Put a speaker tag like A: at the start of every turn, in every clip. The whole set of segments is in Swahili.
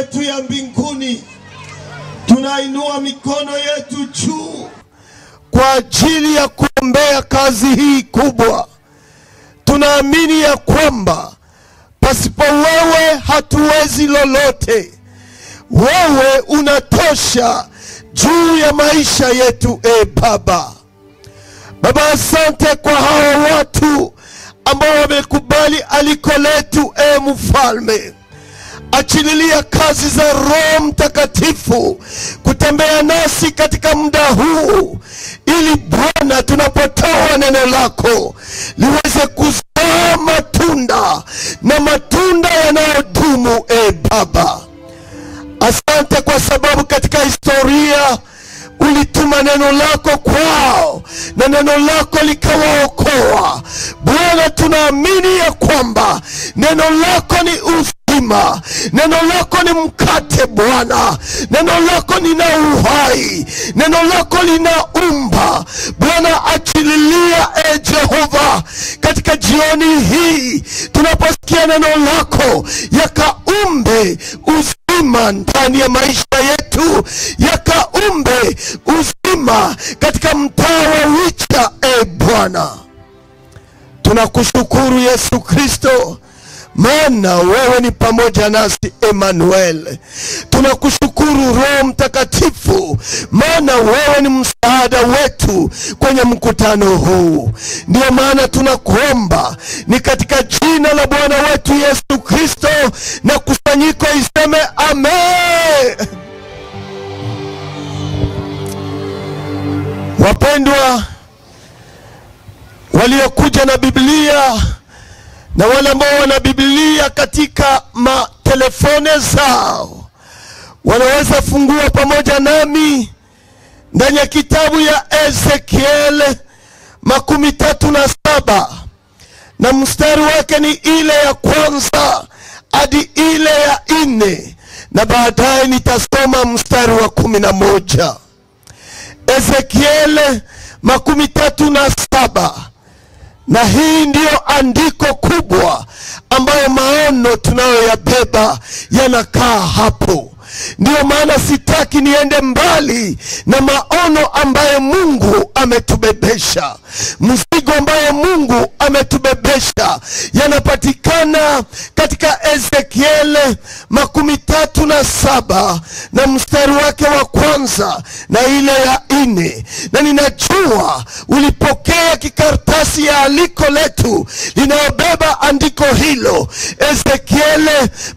A: yetu ya mbinguni, tunainua mikono yetu juu kwa ajili ya kuombea kazi hii kubwa. Tunaamini ya kwamba pasipo wewe hatuwezi lolote. Wewe unatosha juu ya maisha yetu, e Baba. Baba, asante kwa hawa watu ambao wamekubali aliko letu, e Mfalme. Achililia kazi za Roho Mtakatifu kutembea nasi katika muda huu, ili Bwana tunapotoa neno lako liweze kuzaa matunda, na matunda yanayodumu, e Baba. Asante kwa sababu katika historia ulituma neno lako kwao na neno lako likawaokoa. Bwana, tunaamini ya kwamba neno lako ni uzima, neno lako ni mkate Bwana, neno lako lina uhai, neno lako linaumba. Bwana, achililia e Jehova katika jioni hii tunaposikia neno lako, yakaumbe uzima ndani ya maisha yetu, yakaumbe uzima katika mtaa wa Wicha, e Bwana. Tunakushukuru Yesu Kristo, maana wewe ni pamoja nasi, Emmanuel. Tunakushukuru Roho Mtakatifu, maana wewe ni msaada wetu kwenye mkutano huu. Ndio maana tunakuomba ni katika jina la Bwana wetu Yesu Kristo, na kusanyiko iseme amen. Wapendwa waliokuja na Biblia na wale ambao wana Biblia katika matelefone zao, wanaweza fungua pamoja nami ndani ya kitabu ya Ezekiel 37 na mstari wake ni ile ya kwanza hadi ile ya 4, na baadaye nitasoma mstari wa 11. Ezekiel 37. Na hii ndiyo andiko kubwa ambayo maono tunayoyabeba yanakaa hapo. Ndiyo maana sitaki niende mbali na maono ambayo Mungu ametubebesha. Mzigo ambayo Mungu ametubebesha yanapatikana katika Ezekiel 37 na mstari wake wa kwanza na ile ya 4. Na ninajua ulipokea kikaratasi ya aliko letu linayobeba andiko hilo, Ezekiel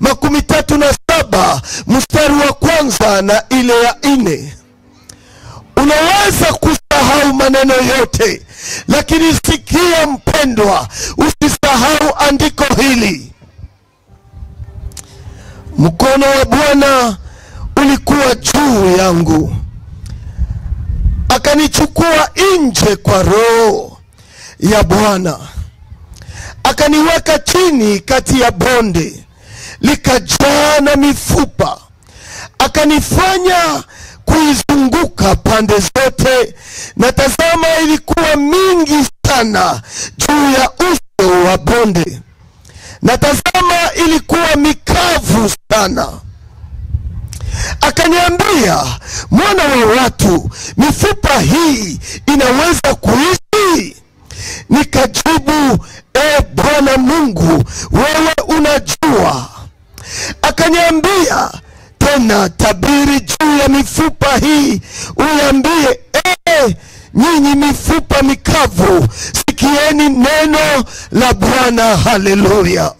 A: 37 mstari wa kwanza na ile ya 4. Unaweza kusahau maneno yote, lakini sikia mpendwa, usisahau andiko hili. Mkono wa Bwana ulikuwa juu yangu, akanichukua nje kwa Roho ya Bwana, akaniweka chini kati ya bonde likajaa na mifupa, akanifanya kuizunguka pande zote, na tazama ilikuwa mingi sana juu ya uso wa bonde, na tazama ilikuwa mikavu sana. Akaniambia, mwana wa watu, mifupa hii inaweza kuishi? Nikajibu, e Bwana Mungu, wewe unajua. Akaniambia tena, tabiri juu ya mifupa hii, uambie, nyinyi mifupa mikavu, sikieni neno la Bwana. Haleluya.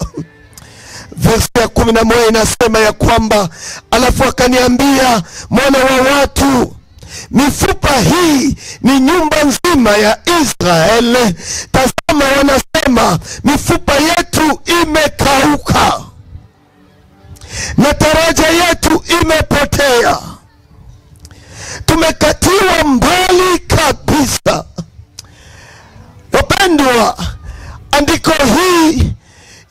A: Verse ya 11 inasema ya kwamba, alafu akaniambia, mwana wa watu, mifupa hii ni nyumba nzima ya Israeli. Tazama wanasema, mifupa yetu imekauka na taraja yetu imepotea, tumekatiwa mbali kabisa. Wapendwa, andiko hii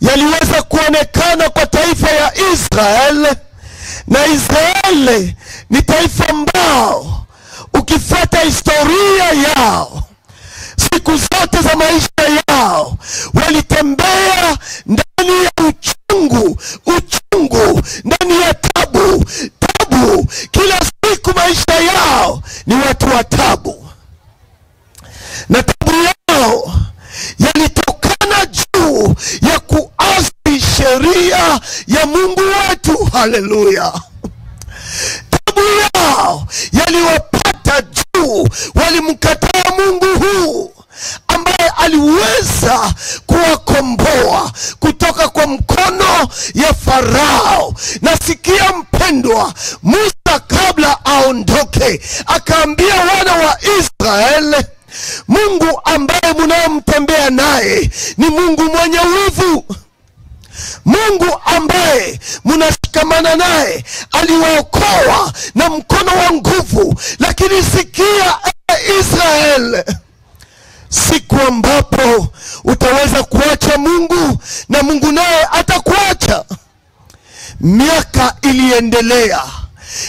A: yaliweza kuonekana kwa taifa ya Israel, na Israeli ni taifa ambao ukifuata historia yao siku zote za maisha yao walitembea ndani ya uchungu, uchungu, ndani ya tabu, Ilikuwa tabu, na tabu yao yalitokana juu ya kuasi sheria ya Mungu wetu. Haleluya. Tabu yao yaliwapata juu walimkataa Mungu huu ambaye aliweza kuwakomboa kutoka kwa mkono ya Farao. Nasikia mpendwa, Musa kabla aondoke akaambia wana wa Israeli, Mungu ambaye mnayemtembea naye ni Mungu mwenye wivu. Mungu ambaye mnashikamana naye aliwaokoa na mkono wa nguvu. Lakini sikia Israel, siku ambapo utaweza kuacha Mungu na Mungu naye atakuacha. Miaka iliendelea,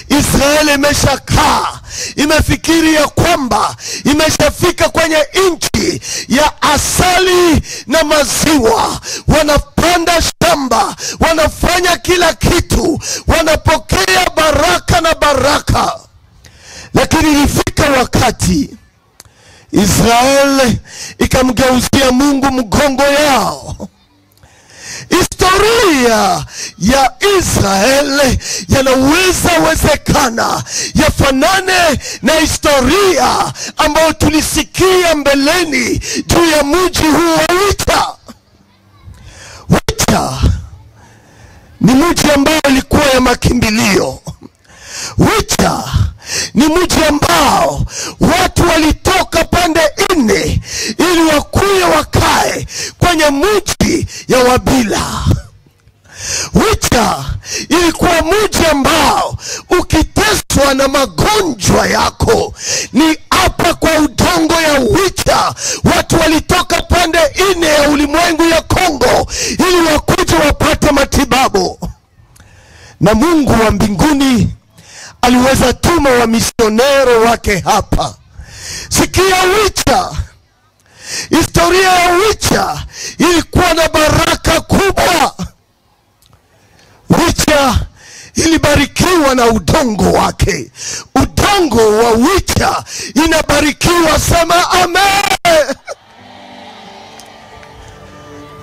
A: Israeli imeshakaa, imefikiri ya kwamba imeshafika kwenye nchi ya asali na maziwa. Wanapanda shamba, wanafanya kila kitu, wanapokea baraka na baraka. Lakini ilifika wakati Israeli ikamgeuzia Mungu mgongo yao. Historia ya Israeli yanaweza wezekana yafanane na historia ambayo tulisikia mbeleni juu ya mji huu wa Wicha. Wicha ni mji ambao ilikuwa ya makimbilio. Wicha ni mji ambao watu walitoka pande nne ili wakuye wakae kwenye mji ya Wabila. Wicha ilikuwa mji ambao ukiteswa na magonjwa yako ni hapa kwa udongo ya Wicha. Watu walitoka pande nne ya ulimwengu ya Kongo ili wakuje wapate matibabu. Na Mungu wa mbinguni aliweza tuma wa misionero wake hapa. Sikia Wicha, historia ya Wicha ilikuwa na baraka kubwa. Wicha ilibarikiwa na udongo wake. Udongo wa Wicha inabarikiwa, sema amen.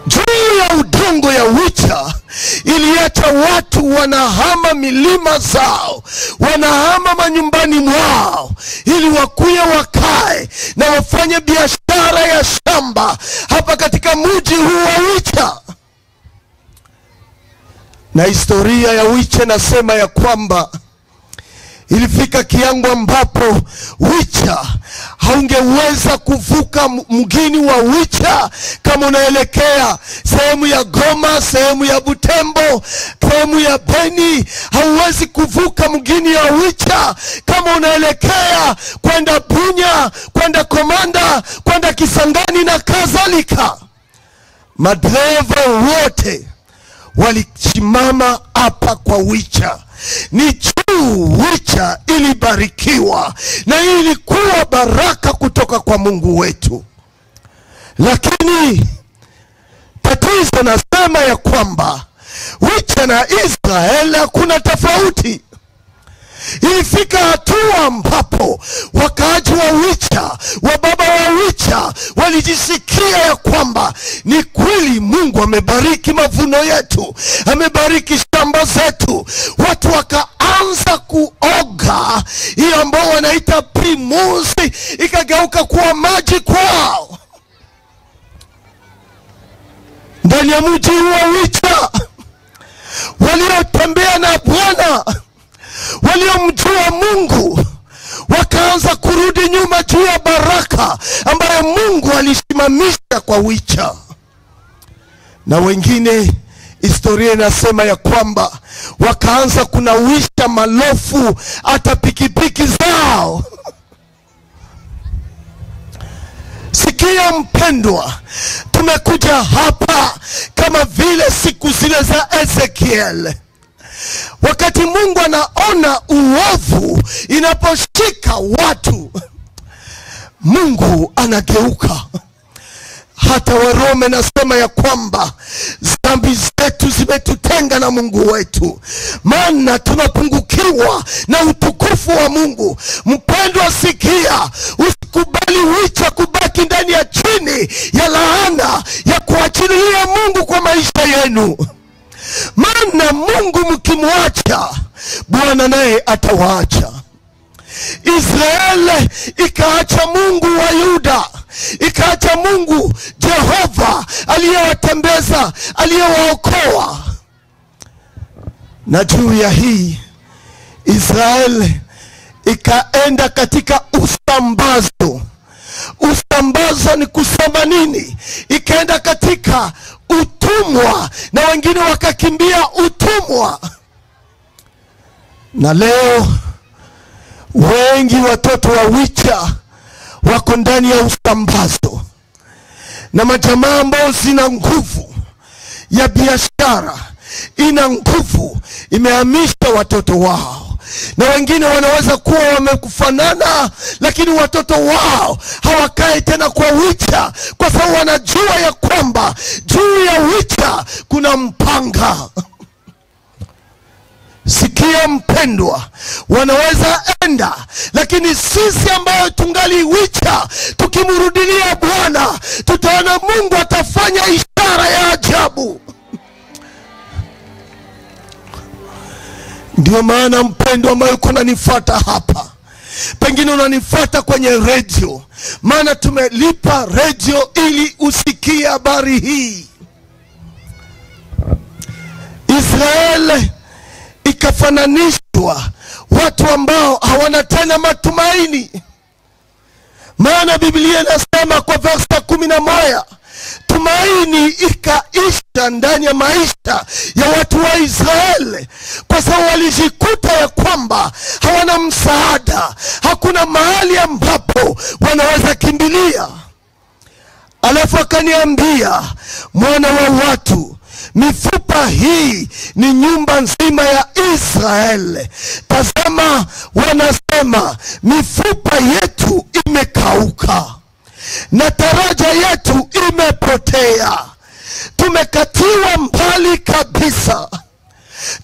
A: Juu ya udongo ya Wicha iliacha watu wanahama milima zao, wanahama manyumbani mwao ili wakuye wakae na wafanye biashara ya shamba hapa katika mji huu wa Wicha. Na historia ya Wicha nasema ya kwamba ilifika kiango ambapo Wicha haungeweza kuvuka mgini wa Wicha kama unaelekea sehemu ya Goma, sehemu ya Butembo, sehemu ya Beni. Hauwezi kuvuka mgini ya Wicha kama unaelekea kwenda Bunya, kwenda Komanda, kwenda Kisangani na kadhalika. Madereva wote walisimama hapa kwa Wicha. Ni juu Wicha ilibarikiwa na ilikuwa baraka kutoka kwa Mungu wetu. Lakini tatizo nasema ya kwamba Wicha na Israeli hakuna tofauti. Ilifika hatua ambapo wakaaji wa Wicha, wa baba wa Wicha walijisikia ya kwamba ni kweli Mungu amebariki mavuno yetu, amebariki shamba zetu. Watu wakaanza kuoga hiyo ambao wanaita primusi, ikageuka kuwa maji kwao. Ndani ya mji wa Wicha waliotembea na Bwana, waliomjua Mungu, wakaanza kurudi nyuma juu ya baraka ambayo Mungu alisimamisha kwa Wicha. Na wengine, historia inasema ya kwamba wakaanza kunawisha malofu hata pikipiki zao. Sikia mpendwa, tumekuja hapa kama vile siku zile za Ezekiel. Wakati Mungu anaona uovu inaposhika watu, Mungu anageuka. Hata Warome nasema ya kwamba dhambi zetu zimetutenga na Mungu wetu, maana tunapungukiwa na utukufu utukufu wa Mungu. Mpendwa, sikia, usikubali wicha kubaki ndani ya chini ya laana ya kuachilia Mungu kwa maisha yenu. Maana Mungu mkimwacha, Bwana naye atawaacha. Israeli ikaacha Mungu wa Yuda, ikaacha Mungu Jehova aliyewatembeza, aliyewaokoa. Na juu ya hii Israeli ikaenda katika usambazo. Usambazo ni kusema nini? Ikaenda katika utumwa, na wengine wakakimbia utumwa. Na leo wengi watoto wa wicha wako ndani ya usambazo, na majamaa ambao zina nguvu ya biashara, ina nguvu, imehamisha watoto wao. Na wengine wanaweza kuwa wamekufanana, lakini watoto wao hawakai tena kwa wicha, kwa sababu wanajua ya kwamba juu ya wicha kuna mpanga. Sikia mpendwa, wanaweza enda, lakini sisi ambao tungali wicha, tukimrudilia Bwana, tutaona Mungu atafanya ishara ya ajabu. Ndio maana mpendwa ambaye uko unanifuata hapa, pengine unanifuata kwenye radio, maana tumelipa radio ili usikie habari hii. Israeli ikafananishwa watu ambao hawana tena matumaini. Maana Biblia inasema kwa verse 11, tumaini ikaisha ndani ya maisha ya watu wa Israeli, kwa sababu walijikuta ya kwamba hawana msaada, hakuna mahali ambapo wanaweza kimbilia. Alafu akaniambia, mwana wa watu, mifupa hii ni nyumba nzima ya Israeli. Tazama, wanasema mifupa yetu imekauka na taraja yetu imepotea, tumekatiwa mbali kabisa.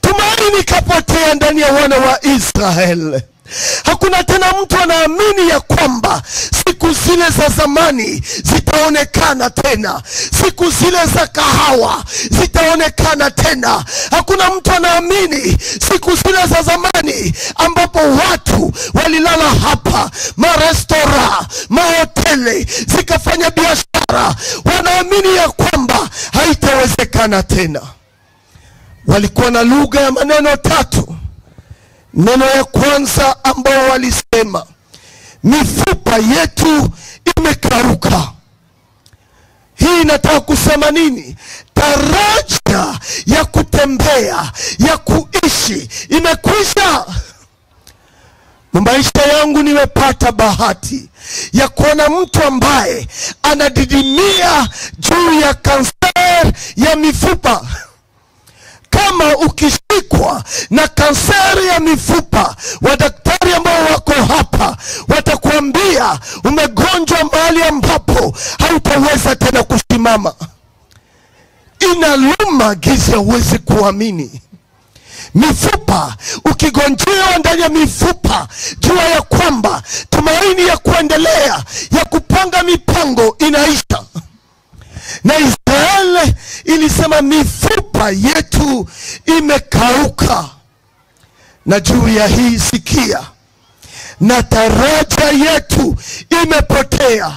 A: Tumaini kapotea ndani ya wana wa Israeli. Hakuna tena mtu anaamini ya kwamba siku zile za zamani zitaonekana tena, siku zile za kahawa zitaonekana tena. Hakuna mtu anaamini siku zile za zamani ambapo watu walilala hapa, marestora, mahoteli zikafanya biashara. Wanaamini ya kwamba haitawezekana tena. Walikuwa na lugha ya maneno tatu. Neno ya kwanza ambao walisema, mifupa yetu imekauka. Hii inataka kusema nini? Taraja ya kutembea, ya kuishi imekwisha. Maisha yangu nimepata bahati ya kuona mtu ambaye anadidimia juu ya kanser ya mifupa. Kama ukishikwa na kanseri ya mifupa, wadaktari ambao wako hapa watakuambia umegonjwa mahali ambapo hautaweza tena kusimama. Inaluma giza, huwezi kuamini. Mifupa, ukigonjewa ndani ya mifupa, jua ya kwamba tumaini ya kuendelea, ya kupanga mipango inaisha. Na Israeli ilisema mifupa yetu imekauka. Na juu ya hii sikia, na taraja yetu imepotea.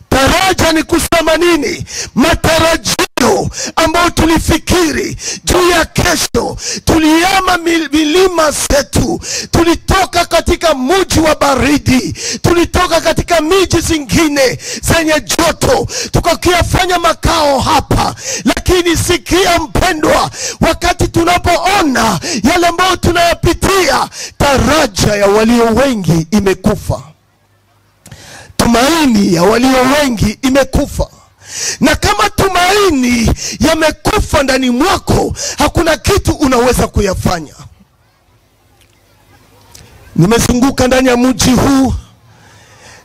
A: Taraja ni kusema nini? Matarajio ambayo tulifikiri juu ya kesho. Tuliama milima zetu, tulitoka katika mji wa baridi, tulitoka katika miji zingine zenye joto, tukakiyafanya makao hapa. Lakini sikia mpendwa, wakati tunapoona yale ambayo tunayapitia, taraja ya walio wengi imekufa. Tumaini ya walio wengi imekufa. Na kama tumaini yamekufa ndani mwako, hakuna kitu unaweza kuyafanya. Nimezunguka ndani ya mji huu,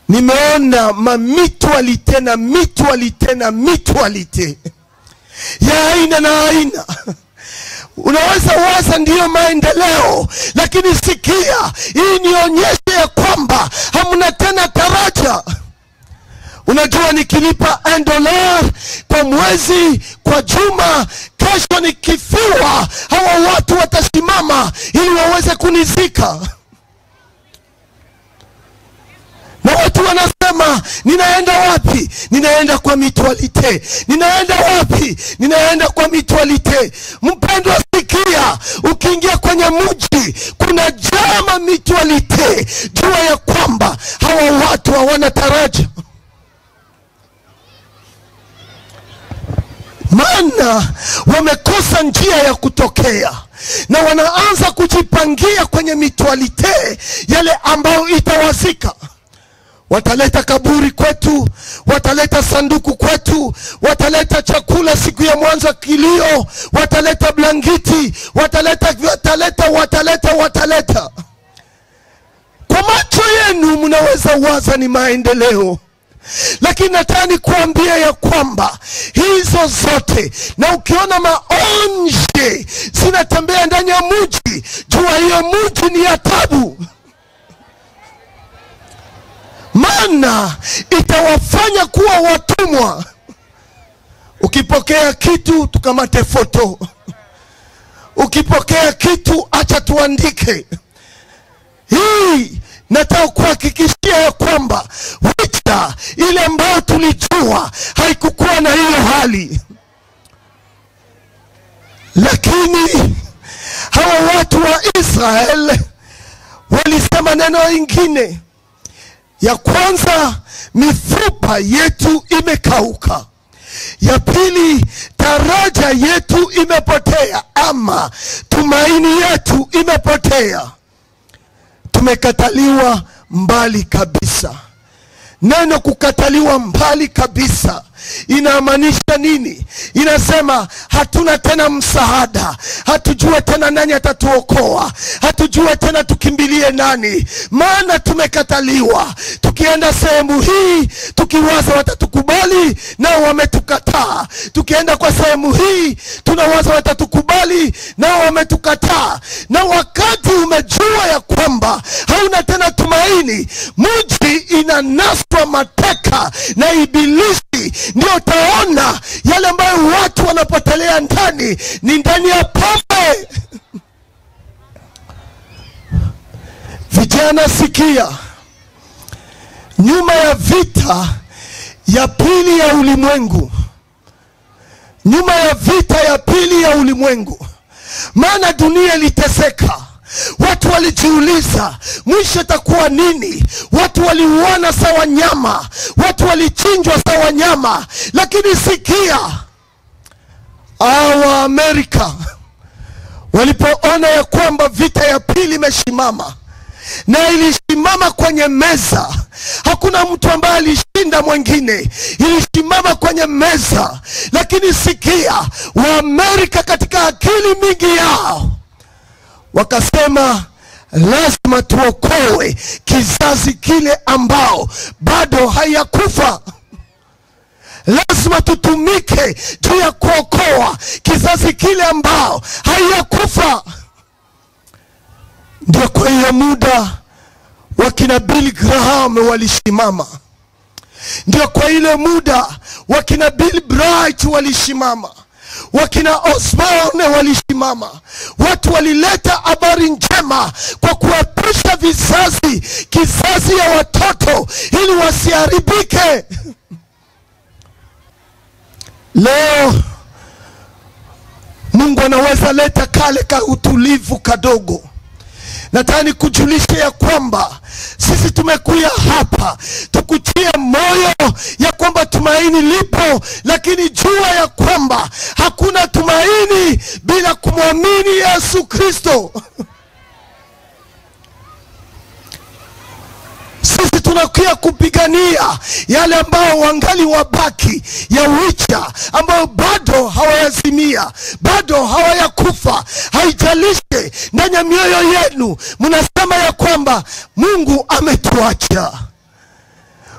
A: nimeona mamitualite na mitualite na mitualite ya aina na aina. Unaweza waza ndiyo maendeleo, lakini sikia, hii nionyeshe ya kwamba hamna tena taraja. Unajua nikilipa $1 kwa mwezi, kwa juma, kesho nikifiwa hawa watu watasimama ili waweze kunizika. Na watu wanasema ninaenda wapi? Ninaenda kwa mutualite. Ninaenda wapi? Ninaenda kwa mutualite. Mpendwa, sikia, ukiingia kwenye mji kuna jama mutualite, jua ya kwamba hawa watu hawana taraja. Maana wamekosa njia ya kutokea, na wanaanza kujipangia kwenye mutualite yale ambayo itawazika. Wataleta kaburi kwetu, wataleta sanduku kwetu, wataleta chakula siku ya mwanzo kilio, wataleta blanketi, wataleta, wataleta, wataleta, wataleta. Kwa macho yenu mnaweza waza ni maendeleo, lakini nataka nikuambia ya kwamba hizo zote, na ukiona maonje zinatembea ndani ya mji, jua hiyo mji ni ya tabu. Maana itawafanya kuwa watumwa. Ukipokea kitu tukamate foto, ukipokea kitu acha tuandike. Hii nataka kuhakikishia ya kwamba vita ile ambayo tulijua haikukuwa na hiyo hali. Lakini hawa watu wa Israel walisema neno ingine. Ya kwanza, mifupa yetu imekauka. Ya pili, taraja yetu imepotea, ama tumaini yetu imepotea. Tumekataliwa mbali kabisa. Neno kukataliwa mbali kabisa inamaanisha nini? Inasema hatuna tena msaada, hatujue tena nani atatuokoa, hatujue tena tukimbilie nani, maana tumekataliwa. Tukienda sehemu hii tukiwaza watatukubali, nao wametukataa. Tukienda kwa sehemu hii tunawaza watatukubali, nao wametukataa. Na wakati umejua ya kwamba hauna tena tumaini, mji inanaswa mateka na ibilisi. Ndio utaona yale ambayo watu wanapotelea ndani ni ndani ya pombe. Vijana sikia, nyuma ya vita ya pili ya ulimwengu, nyuma ya vita ya pili ya ulimwengu, maana dunia iliteseka. Watu walijiuliza mwisho itakuwa nini? Watu waliuana sawa nyama, watu walichinjwa sawa nyama. Lakini sikia, hawa Amerika walipoona ya kwamba vita ya pili imeshimama, na ilisimama kwenye meza, hakuna mtu ambaye alishinda mwingine, ilisimama kwenye meza. Lakini sikia, wa Amerika katika akili mingi yao wakasema lazima tuokoe kizazi kile ambao bado hayakufa. Lazima tutumike juu ya kuokoa kizazi kile ambao hayakufa. Ndio kwa hiyo muda wakina Bill Graham walisimama. Ndio kwa ile muda wakina Bill Bright walisimama. Wakina Osborne walisimama. Watu walileta habari njema kwa kuepusha vizazi, kizazi ya watoto ili wasiharibike. Leo Mungu anaweza leta kale ka utulivu kadogo. Nataka nikujulishe ya kwamba sisi tumekuja hapa tukutie moyo ya kwamba tumaini lipo, lakini jua ya kwamba hakuna tumaini bila kumwamini Yesu Kristo. Sisi tunakuja kupigania yale ambao wangali wabaki ya wicha, ambao bado hawayazimia, bado hawayakufa. Haijalishi ndani ya mioyo yenu mnasema ya kwamba Mungu ametuacha,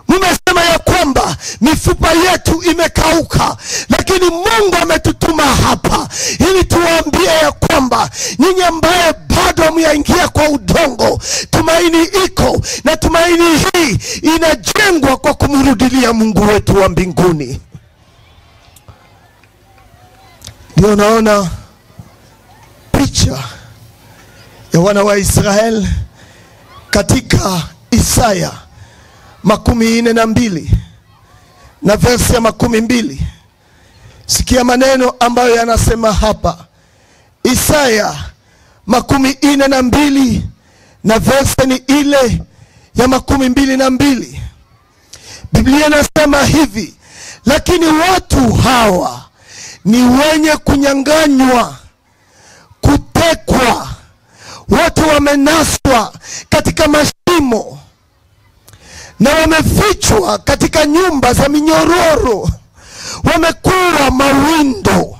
A: Mmesema ya kwamba mifupa yetu imekauka, lakini Mungu ametutuma hapa ili tuwaambie ya kwamba nyinyi ambaye bado hamjaingia kwa udongo, tumaini iko, na tumaini hii inajengwa kwa kumrudilia Mungu wetu wa mbinguni. Ndio naona picha ya wana wa Israel katika Isaya 42 na versi ya 20. Sikia maneno ambayo yanasema hapa. Isaya 42 na versi ni ile ya 22. Biblia inasema hivi: lakini watu hawa ni wenye kunyang'anywa, kutekwa, wote wamenaswa katika mashimo na wamefichwa katika nyumba za minyororo, wamekuwa mawindo,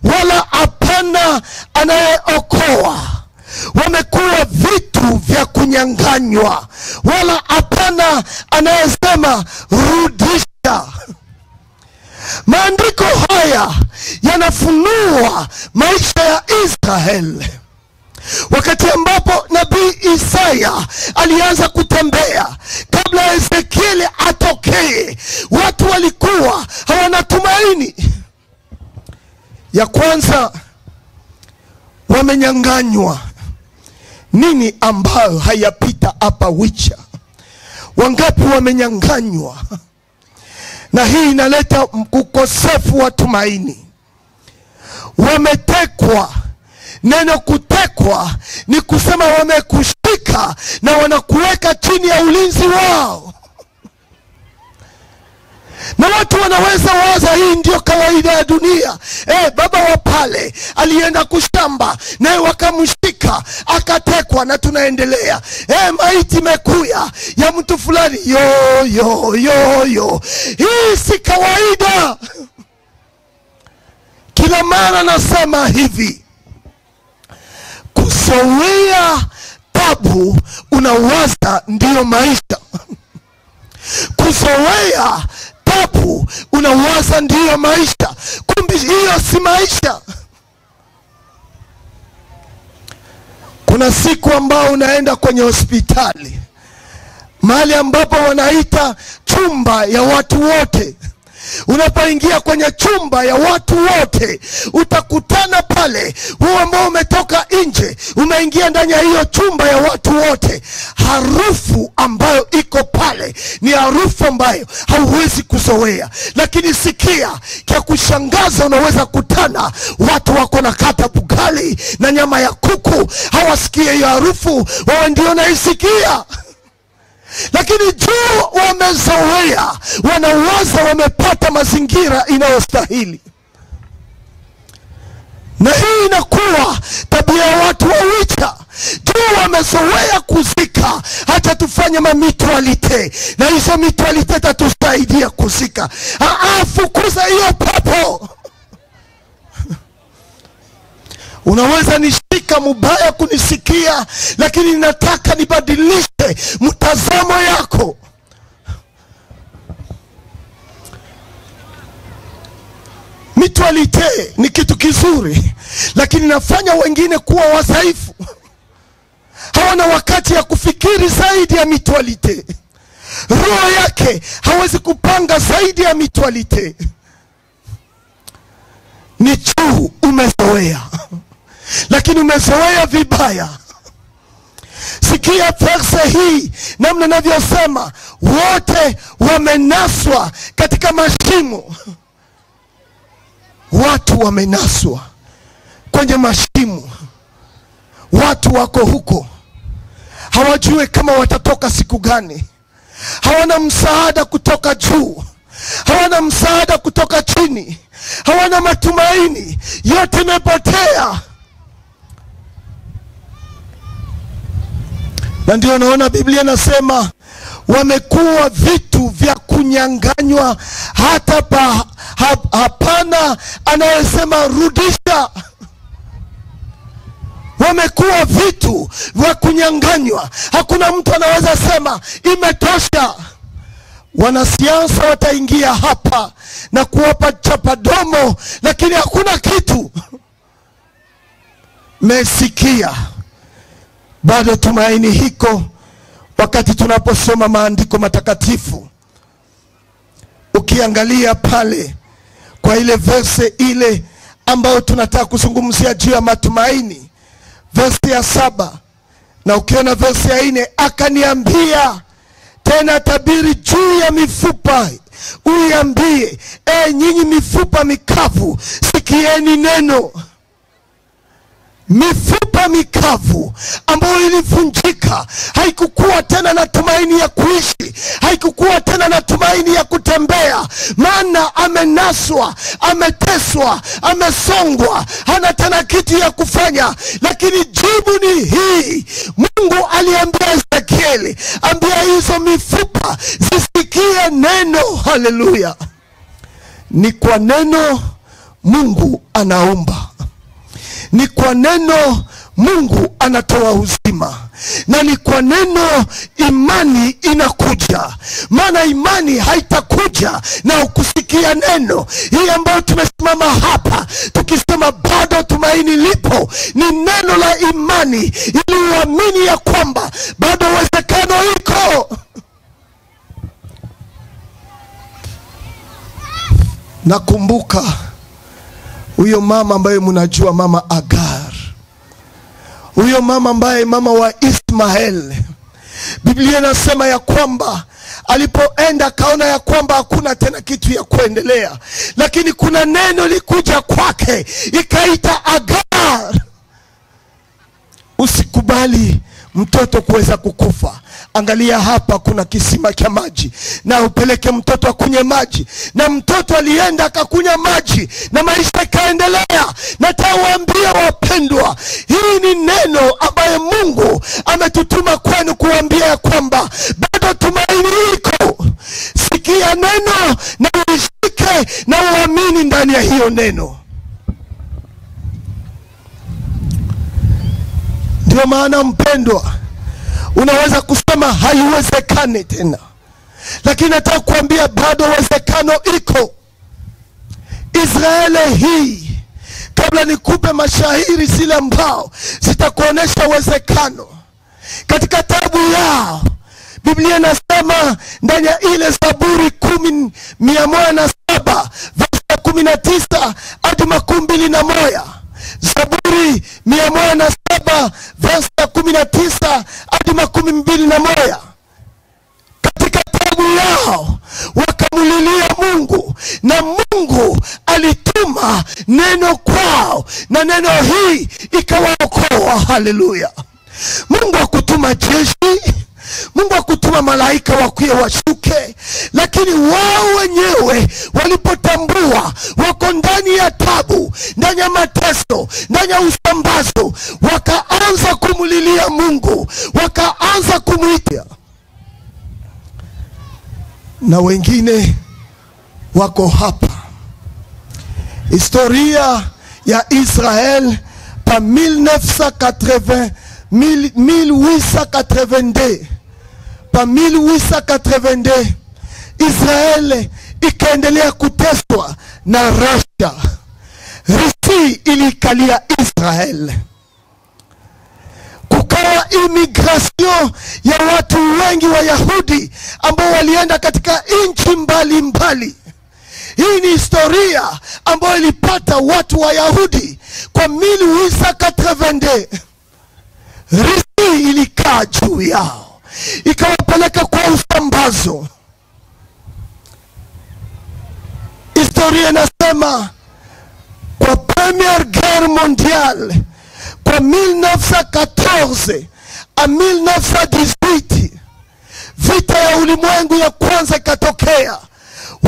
A: wala hapana anayeokoa, wamekuwa vitu vya kunyang'anywa, wala hapana anayesema rudisha. Maandiko haya yanafunua maisha ya Israel. Wakati ambapo nabii Isaya alianza kutembea, kabla Ezekiel atokee, watu walikuwa hawana tumaini. Ya kwanza, wamenyang'anywa. Nini ambayo hayapita hapa Wicha? Wangapi wamenyang'anywa? Na hii inaleta ukosefu wa tumaini. Wametekwa. Neno kutekwa ni kusema wamekushika na wanakuweka chini ya ulinzi wao. Na watu wanaweza waza hii ndio kawaida ya dunia. Baba wa pale alienda kushamba naye wakamshika akatekwa, na tunaendelea. Maiti imekuya ya mtu fulani, yo yo yo yo. Hii si kawaida. Kila mara nasema hivi, kuzoea tabu unawaza ndiyo maisha. Kuzoea tabu unawaza ndiyo maisha, kumbe hiyo si maisha. Kuna siku ambao unaenda kwenye hospitali, mahali ambapo wanaita chumba ya watu wote. Unapoingia kwenye chumba ya watu wote, utakutana pale huo ambao umetoka nje, umeingia ndani ya hiyo chumba ya watu wote. Harufu ambayo iko pale ni harufu ambayo hauwezi kuzoea. Lakini sikia, kia kushangaza, unaweza kutana watu wako na kata bugali na nyama ya kuku, hawasikie hiyo harufu, wao ndio naisikia. Lakini juu wamezoea, wanawaza wamepata mazingira inayostahili. Na hii inakuwa tabia ya watu wa Wicha. Juu wamezoea kuzika, hata tufanye mamitualite, na hizo mitualite tatusaidia kuzika. Fukuza hiyo pepo. Unaweza nishika mubaya kunisikia, lakini nataka nibadilishe mtazamo yako. Mitualite ni kitu kizuri, lakini nafanya wengine kuwa wadhaifu. Hawana wakati ya kufikiri zaidi ya mitualite. Roho yake hawezi kupanga zaidi ya mitualite. Ni juu umezoea, lakini umezoea vibaya. Sikia verse hii namna navyosema, wote wamenaswa katika mashimo. Watu wamenaswa kwenye mashimo. Watu wako huko, hawajui kama watatoka siku gani. Hawana msaada kutoka juu, hawana msaada kutoka chini, hawana matumaini, yote imepotea. Na ndio naona Biblia nasema wamekuwa vitu vya kunyang'anywa, hata hapana anayesema rudisha. Wamekuwa vitu vya kunyang'anywa, hakuna mtu anaweza sema imetosha. Wanasiasa wataingia hapa na kuwapa chapadomo, lakini hakuna kitu. Mesikia, bado tumaini hiko wakati tunaposoma maandiko matakatifu. Ukiangalia pale kwa ile verse ile ambayo tunataka kuzungumzia juu ya matumaini, verse ya 7 na ukiona verse ya 4, akaniambia tena, tabiri juu ya mifupa, uiambie, nyinyi mifupa mikavu, sikieni neno. Mifupa mikavu ambayo ilivunjika, haikukuwa tena na tumaini ya kuishi, haikukuwa tena na tumaini ya kutembea, maana amenaswa, ameteswa, amesongwa, hana tena kitu ya kufanya. Lakini jibu ni hii, Mungu aliambia Ezekieli, ambia hizo mifupa zisikie neno. Haleluya! Ni kwa neno Mungu anaumba, ni kwa neno Mungu anatoa uzima, na ni kwa neno imani inakuja. Maana imani haitakuja na ukusikia neno. Hii ambayo tumesimama hapa tukisema bado tumaini lipo, ni neno la imani, ili uamini ya kwamba bado uwezekano iko. Nakumbuka huyo mama ambaye mnajua, mama Agar, huyo mama ambaye mama wa Ismael. Biblia inasema ya kwamba alipoenda kaona ya kwamba hakuna tena kitu ya kuendelea, lakini kuna neno likuja kwake ikaita Agar. Usikubali mtoto kuweza kukufa. Angalia hapa kuna kisima cha maji, na upeleke mtoto akunywe maji. Na mtoto alienda akakunywa maji na maisha kaendelea. Natawaambia wapendwa, hii ni neno ambaye Mungu ametutuma kwenu kuambia kwamba bado tumaini iko. Sikia neno na uishike na uamini ndani ya hiyo neno. Ndio maana mpendwa, unaweza kusema haiwezekani tena, lakini nataka kuambia bado uwezekano iko. Israeli hii, kabla nikupe mashahiri zile ambao zitakuonesha uwezekano katika tabu yao, Biblia inasema ndani ya ile Zaburi 107 verse 19 hadi 21. Zaburi 107 verse 19 hadi 21. Katika tabu yao wakamulilia Mungu, na Mungu alituma neno kwao, na neno hii ikawaokoa. Haleluya! Mungu hakutuma jeshi, Mungu hakutuma malaika wakuye washuke, lakini wao wenyewe walipotambua wako ndani ya tabu, ndani ya mateso, ndani ya usambazo, wakaanza kumulilia Mungu, wakaanza kumuita. Na wengine wako hapa. Historia ya Israel pa 1980, 1882, pa 1882 Israel ikaendelea kuteswa na Russia. Rusi ilikalia Israel. Kukawa immigration ya watu wengi wa Yahudi ambao walienda katika nchi mbalimbali. Hii ni historia ambayo ilipata watu wa Yahudi kwa 1882. Rusi ilikaa juu yao, ikawapeleka kwa usambazo. Historia inasema kwa Première Guerre Mondiale, kwa 1914 a 1918, vita ya ulimwengu ya kwanza ikatokea.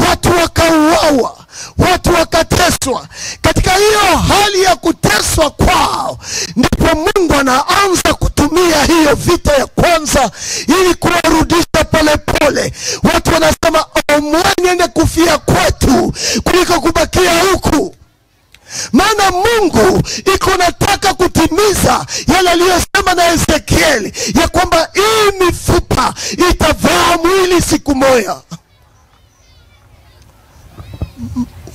A: Watu wakauawa, watu wakateswa. Katika hiyo hali ya kuteswa kwao, ndipo Mungu anaanza kutumia hiyo vita ya kwanza ili kuwarudisha pole pole. Watu wanasema omwene kufia kwetu kuliko kubakia huku. Maana Mungu iko nataka kutimiza yale aliyosema na Ezekieli ya kwamba hii mifupa itavaa mwili siku moja.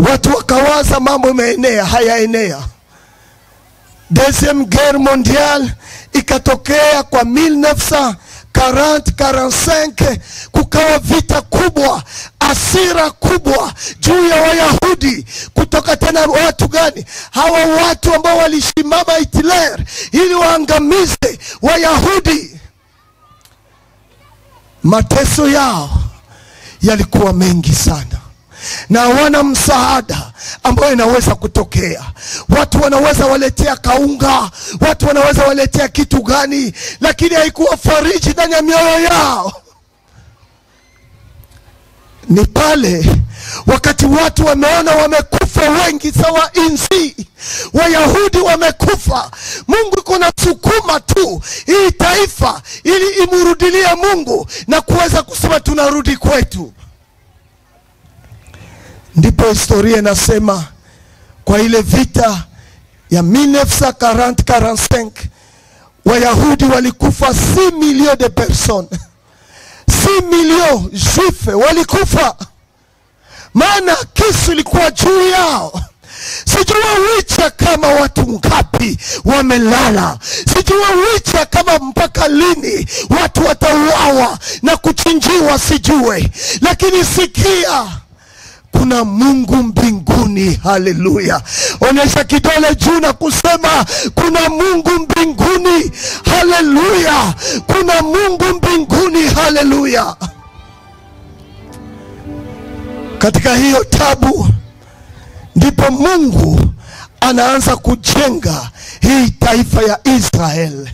A: Watu wakawaza mambo imeenea, hayaenea. Deuxième guerre mondiale ikatokea kwa 1940-45, kukawa vita kubwa, asira kubwa juu ya Wayahudi. Kutoka tena watu gani? Hawa watu ambao walishimama Hitler ili waangamize Wayahudi. Mateso yao yalikuwa mengi sana, na hawana msaada ambayo inaweza kutokea. Watu wanaweza waletea kaunga, watu wanaweza waletea kitu gani, lakini haikuwa fariji ndani ya mioyo yao. Ni pale wakati watu wameona wamekufa wengi sawa inzi, Wayahudi wamekufa, Mungu kuna sukuma tu hii taifa ili imurudilie Mungu na kuweza kusema tunarudi kwetu. Ndipo historia inasema kwa ile vita ya 1940-45 Wayahudi walikufa 6 millions de personnes. 6 millions juifs walikufa, maana kisu ilikuwa juu yao. Sijua wicha kama watu ngapi wamelala, sijua wicha kama mpaka lini watu watauawa na kuchinjiwa, sijue. Lakini sikia, kuna Mungu mbinguni. Haleluya. Onyesha kidole juu na kusema kuna Mungu mbinguni. Haleluya. Kuna Mungu mbinguni. Haleluya. Katika hiyo tabu ndipo Mungu anaanza kujenga hii taifa ya Israel,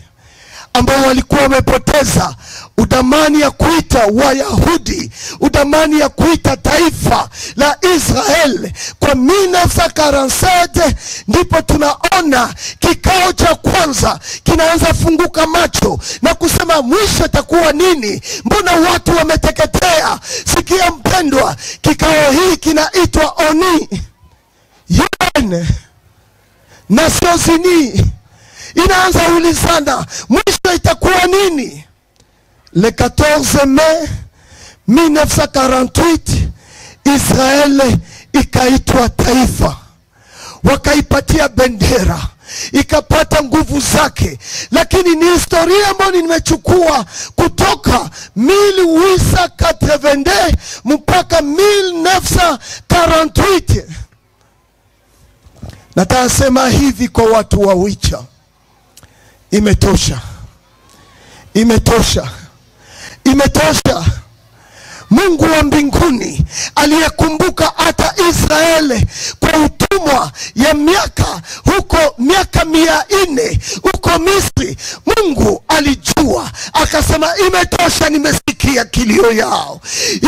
A: ambao walikuwa wamepoteza udamani ya kuita Wayahudi, udamani ya kuita taifa la Israel. Kwa 1947 ndipo tunaona kikao cha kwanza kinaanza funguka macho na kusema mwisho itakuwa nini? Mbona watu wameteketea? Sikia mpendwa, kikao hii kinaitwa ONU, UN, Nations Unies. Inaanza ulizana mwisho itakuwa nini? Le 14 mai 1948 Israel ikaitwa taifa, wakaipatia bendera, ikapata nguvu zake. Lakini ni historia ambayo nimechukua kutoka 1882 mpaka 1948. Nataka sema hivi kwa watu wa Wicha, imetosha, imetosha, imetosha. Mungu wa mbinguni aliyekumbuka hata Israeli kwa utumwa ya miaka huko, miaka 400 huko Misri, Mungu alijua akasema imetosha, nimesikia kilio yao,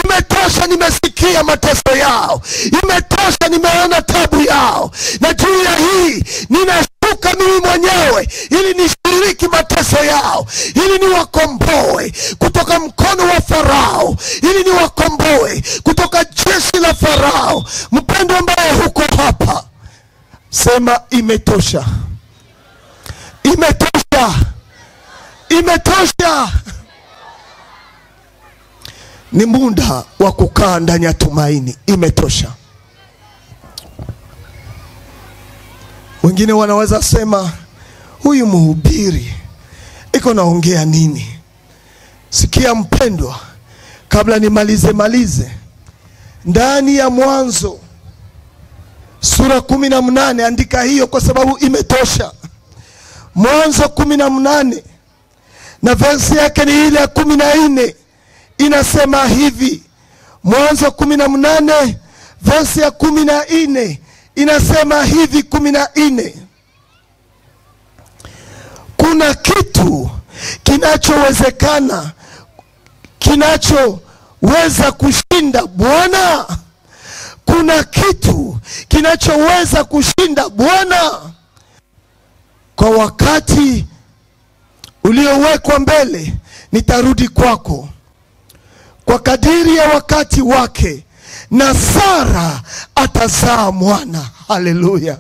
A: imetosha, nimesikia mateso yao, imetosha, nimeona tabu yao, na juu ya hii ninashuka mimi mwenyewe ili nishiriki mateso yao, ili niwakomboe kutoka mkono wa Farao, ili niwakomboe kutoka jeshi la Farao. Mpendo ambaye huko hapa, sema imetosha, imetosha, imetosha. Ni muda wa kukaa ndani ya tumaini. Imetosha. Wengine wanaweza sema huyu mhubiri iko naongea nini? Sikia mpendwa, kabla nimalize malize, ndani ya Mwanzo sura 18, andika hiyo kwa sababu imetosha. Mwanzo 18 na versi yake ni ile ya 14, inasema hivi. Mwanzo 18 versi ya 14 inasema hivi, 14: kuna kitu kinachowezekana, kinachoweza kushinda Bwana. Kuna kitu kinachoweza kushinda Bwana. Kwa wakati uliowekwa mbele nitarudi kwako kwa kadiri ya wakati wake, na Sara atazaa mwana. Haleluya.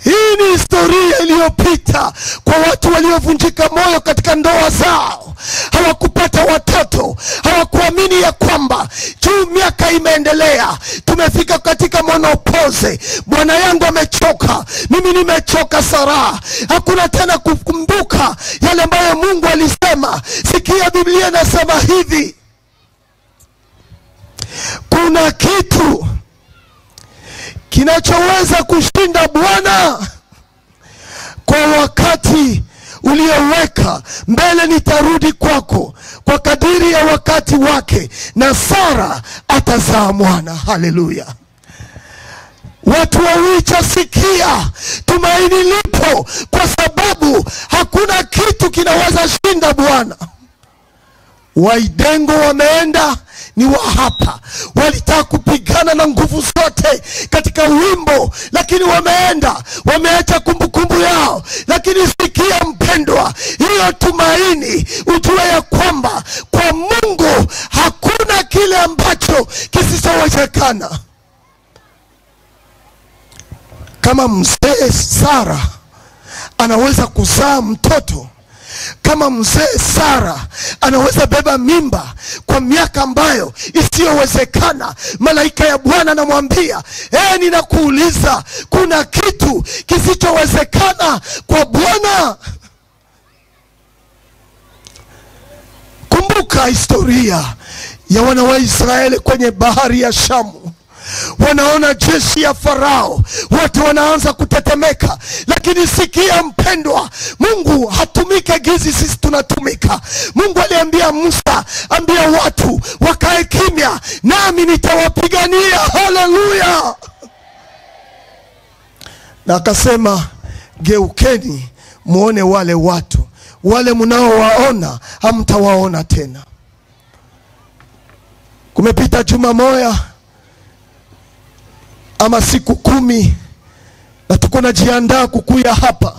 A: Hii ni historia iliyopita kwa watu waliovunjika moyo katika ndoa zao, hawakupata watoto, hawakuamini ya kwamba juu miaka Miaka imeendelea, tumefika katika monopoze. Bwana yangu amechoka, mimi nimechoka Sara. Hakuna tena kukumbuka yale ambayo Mungu alisema. Sikia, Biblia inasema hivi, kuna kitu kinachoweza kushinda Bwana kwa wakati ulioweka mbele. Nitarudi kwako kwa kadiri ya wakati wake, na Sara atazaa mwana. Haleluya! Watu wa Wicha, sikia, tumaini lipo, kwa sababu hakuna kitu kinaweza shinda Bwana. Waidengo wameenda, ni wa hapa, walitaka kupigana na nguvu zote katika wimbo, lakini wameenda, wameacha kumbukumbu yao. Lakini sikia mpendwa, hiyo tumaini, ujue ya kwamba kwa Mungu hakuna kile ambacho kisichowezekana. Kama mzee Sara anaweza kuzaa mtoto, kama mzee Sara anaweza beba mimba kwa miaka ambayo isiyowezekana, malaika ya Bwana anamwambia, ninakuuliza, kuna kitu kisichowezekana kwa Bwana? Kumbuka historia ya wana wa Israeli kwenye bahari ya Shamu. Wanaona jeshi ya Farao, wote wanaanza kutetemeka. Lakini sikia mpendwa, Mungu hatumike gizi, sisi tunatumika. Mungu aliambia Musa, ambia watu wakae kimya, nami nitawapigania. Haleluya! Na akasema, geukeni muone wale watu, wale mnaowaona hamtawaona tena. Kumepita juma moja ama siku 10, na tuko najiandaa kukuya hapa,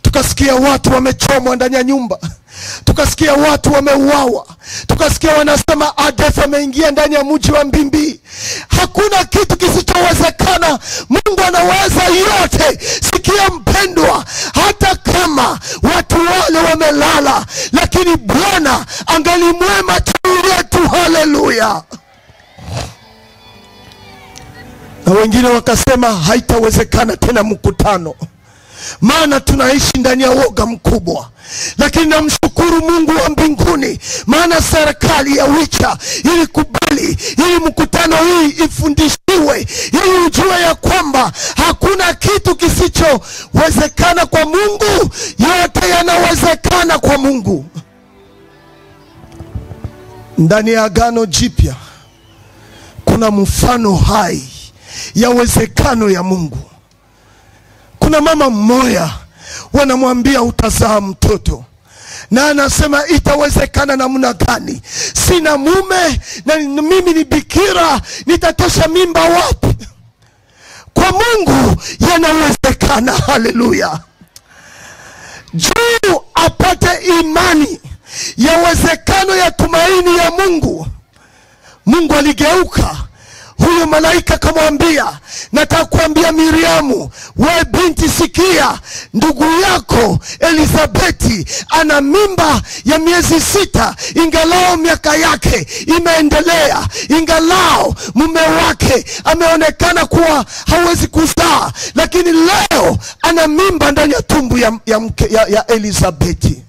A: tukasikia watu wamechomwa ndani ya nyumba, tukasikia watu wameuawa, tukasikia wanasema ADF ameingia ndani ya mji wa Mbimbi. Hakuna kitu kisichowezekana, Mungu anaweza yote. Sikia mpendwa, hata kama watu wale wamelala, lakini Bwana angali mwema juu yetu. Haleluya! Na wengine wakasema haitawezekana tena mkutano, maana tunaishi ndani ya woga mkubwa. Lakini namshukuru Mungu wa mbinguni, maana serikali ya Wicha ilikubali ili mkutano hii ifundishiwe, ili ujue ya kwamba hakuna kitu kisichowezekana kwa Mungu, yote yanawezekana kwa Mungu. Ndani ya Agano Jipya kuna mfano hai ya uwezekano ya Mungu. Kuna mama mmoja wanamwambia utazaa mtoto, na anasema itawezekana namna gani? Sina mume na mimi ni bikira, nitatosha mimba wapi? Kwa Mungu yanawezekana. Haleluya! Juu apate imani ya uwezekano ya tumaini ya Mungu, Mungu aligeuka huyo malaika kamwambia, nataka kuambia Miriamu, we binti sikia, ndugu yako Elizabeti ana mimba ya miezi 6, ingalao miaka yake imeendelea, ingalao mume wake ameonekana kuwa hawezi kuzaa, lakini leo ana mimba ndani ya tumbo ya Elizabeti.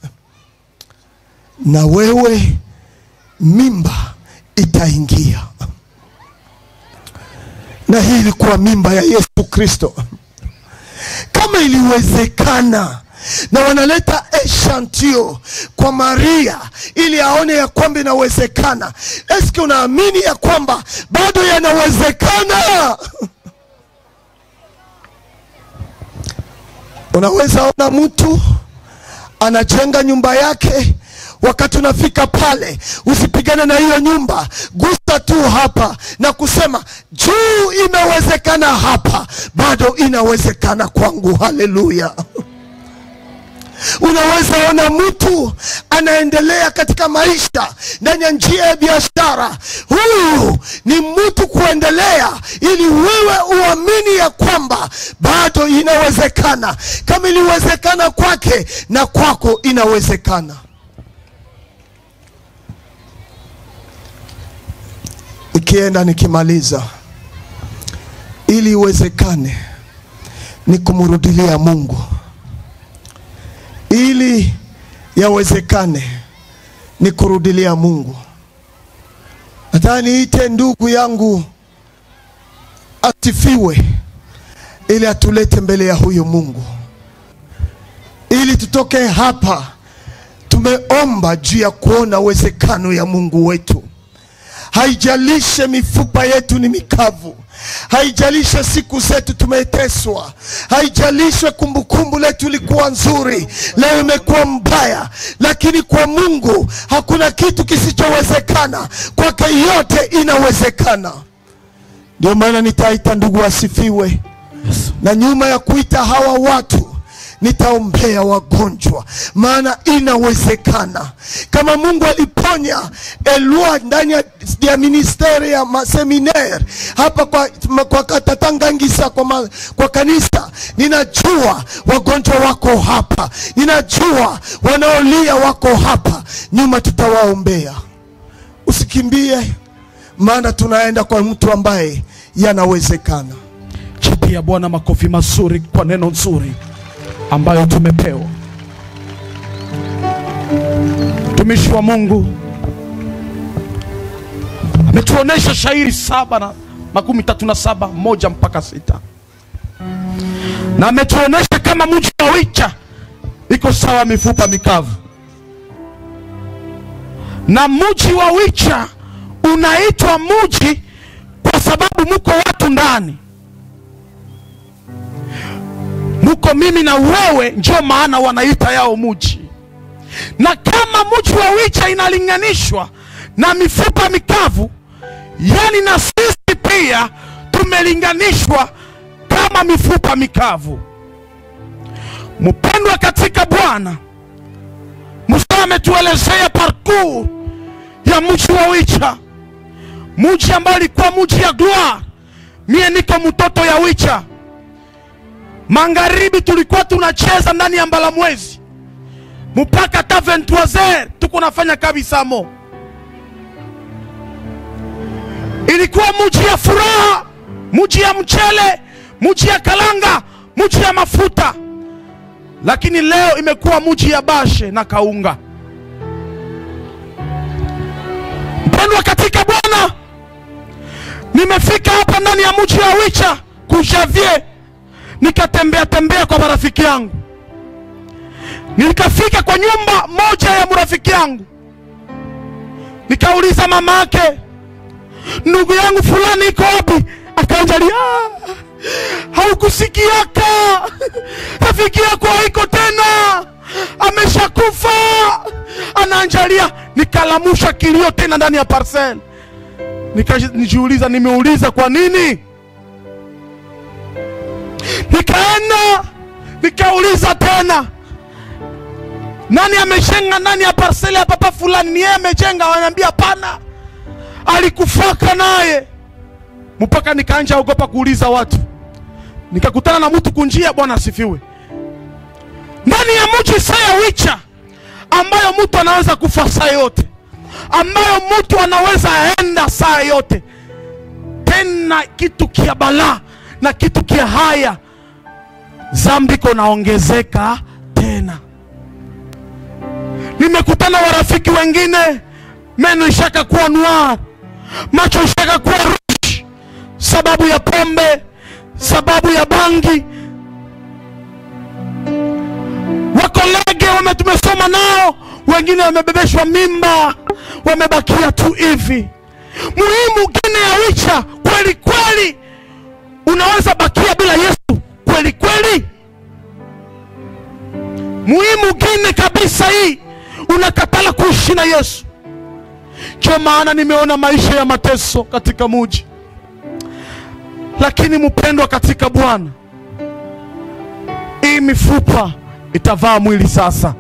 A: Na wewe mimba itaingia. Na hii ilikuwa mimba ya Yesu Kristo. Kama iliwezekana, na wanaleta eshantio kwa Maria ili aone ya kwamba inawezekana. Eske unaamini ya kwamba bado yanawezekana? Unaweza ona mtu anajenga nyumba yake, wakati unafika pale usipigane na hiyo nyumba, gusa tu hapa na kusema juu imewezekana hapa, bado inawezekana kwangu. Haleluya. Unaweza ona mtu anaendelea katika maisha ndani ya njia ya biashara. Huyu ni mtu kuendelea ili wewe uamini ya kwamba bado inawezekana. Kama iliwezekana kwake, na kwako inawezekana. Ikienda nikimaliza, ili iwezekane ni kumrudilia Mungu. Ili yawezekane ni kurudilia Mungu. Hata niite ndugu yangu asifiwe, ili atulete mbele ya huyo Mungu, ili tutoke hapa tumeomba juu ya kuona uwezekano ya Mungu wetu. Haijalishe mifupa yetu ni mikavu, haijalishe siku zetu tumeteswa, haijalishe kumbukumbu letu likuwa nzuri, leo imekuwa mbaya, lakini kwa Mungu hakuna kitu kisichowezekana. Kwake yote inawezekana. Ndio maana nitaita ndugu asifiwe, na nyuma ya kuita hawa watu nitaombea wagonjwa, maana inawezekana. Kama Mungu aliponya Elua ndani ya ministeri ya seminaire hapa kwa Katatangangisa, kwa kanisa, ninajua wagonjwa wako hapa, ninajua wanaolia wako hapa, nyuma tutawaombea. Usikimbie, maana tunaenda kwa mtu ambaye yanawezekana.
B: Chapia Bwana makofi mazuri kwa neno nzuri ambayo tumepewa. Mtumishi wa Mungu ametuonesha shairi 7:37 1 mpaka 6, na ametuonesha kama mji wa Wicha iko sawa mifupa mikavu, na mji wa Wicha unaitwa mji kwa sababu muko watu ndani, muko mimi na wewe, ndio maana wanaita yao mji. Na kama mji wa Wicha inalinganishwa na mifupa mikavu, yani na sisi pia tumelinganishwa kama mifupa mikavu. Mpendwa katika Bwana, Musa ametuelezea parcours ya mji wa Wicha, mji ambao ulikuwa mji ya gloire. Mie niko mtoto ya Wicha. Magharibi tulikuwa tunacheza ndani ya Mbalamwezi mpaka ta 23h tuko nafanya kabisa mo. Ilikuwa mji ya furaha, mji ya mchele, mji ya kalanga, mji ya mafuta. Lakini leo imekuwa mji ya bashe na kaunga. Mpendwa katika Bwana, nimefika hapa ndani ya mji wa Wicha kujavier, nikatembea tembea kwa marafiki yangu. Nikafika kwa nyumba moja ya mrafiki yangu, nikauliza mamake, ndugu yangu fulani iko wapi? Akaanjalia, haukusikiaka, rafiki yako haiko tena, ameshakufa. Anaanjalia. Nikalamusha kilio tena ndani ya parcel. Nikajiuliza, nimeuliza kwa nini? Nikaenda nikauliza tena, nani amejenga ndani ya parcel ya papa fulani? Ni yeye amejenga? Wananiambia hapana, alikufaka naye. Mpaka nikaanza ogopa kuuliza watu. Nikakutana na mtu kunjia, Bwana asifiwe, ndani ya mji saa ya Wicha, ambayo mtu anaweza kufa saa yote, ambayo mtu anaweza enda saa yote. Tena kitu kia balaa na kitu kia haya, zambi konaongezeka tena. Nimekutana warafiki wengine, meno ishaka kuwa noir, macho ishaka kuwa rouge, sababu ya pombe, sababu ya bangi. Wakolege tumesoma nao, wengine wamebebeshwa mimba, wamebakia tu hivi. Muhimu gine ya Wicha kweli kweli, unaweza bakia bila Yesu kweli kweli. Muhimu gine kabisa hii, unakatala kuishi na Yesu. Kwa maana nimeona maisha ya mateso katika mji. Lakini mpendwa katika Bwana, hii mifupa itavaa mwili sasa.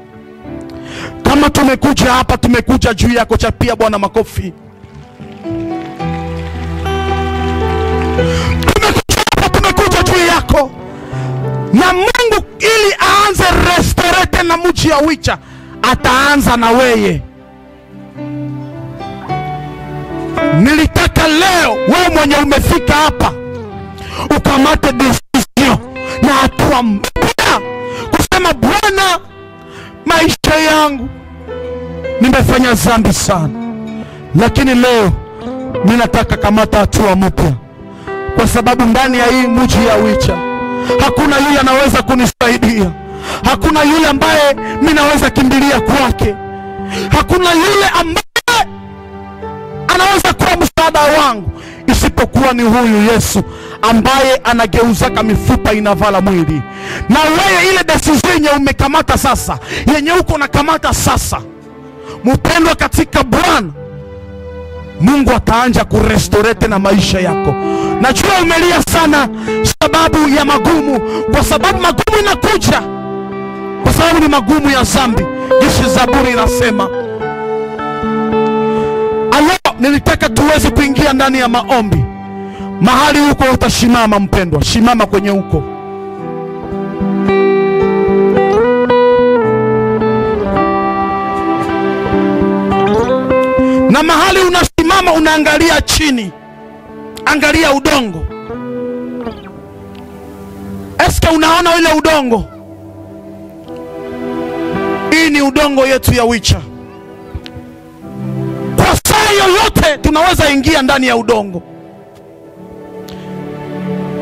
B: Kama tumekuja hapa, tumekuja juu yako. Chapia Bwana makofi. Tumekuja hapa, tumekuja juu yako. Na Mungu ili aanze restore tena mji ya Wicha, ataanza na weye. Nilitaka leo wewe mwenye umefika hapa ukamate decision na hatua mpya kusema, Bwana, maisha yangu nimefanya dhambi sana, lakini leo mimi nataka kamata hatua mpya, kwa sababu ndani ya hii mji ya Wicha hakuna yule anaweza kunisaidia, hakuna yule ambaye mimi naweza kimbilia kwake, hakuna yule ambaye anaweza kuwa msaada wangu isipokuwa ni huyu Yesu ambaye anageuzaka mifupa inavala mwili. Na wewe ile decision yenye umekamata sasa, yenye uko nakamata sasa, mpendwa katika Bwana, Mungu ataanza kurestore tena maisha yako. Najua umelia sana sababu ya magumu, kwa sababu magumu inakuja, kwa sababu ni magumu ya dhambi. Jinsi Zaburi inasema. Alo, nilitaka tuweze kuingia ndani ya maombi. Mahali huko utashimama mpendwa, shimama kwenye huko. Na mahali unasimama unaangalia chini, angalia udongo. Eske unaona ile udongo? Hii ni udongo yetu ya Wicha. Kwa saa yoyote tunaweza ingia ndani ya udongo.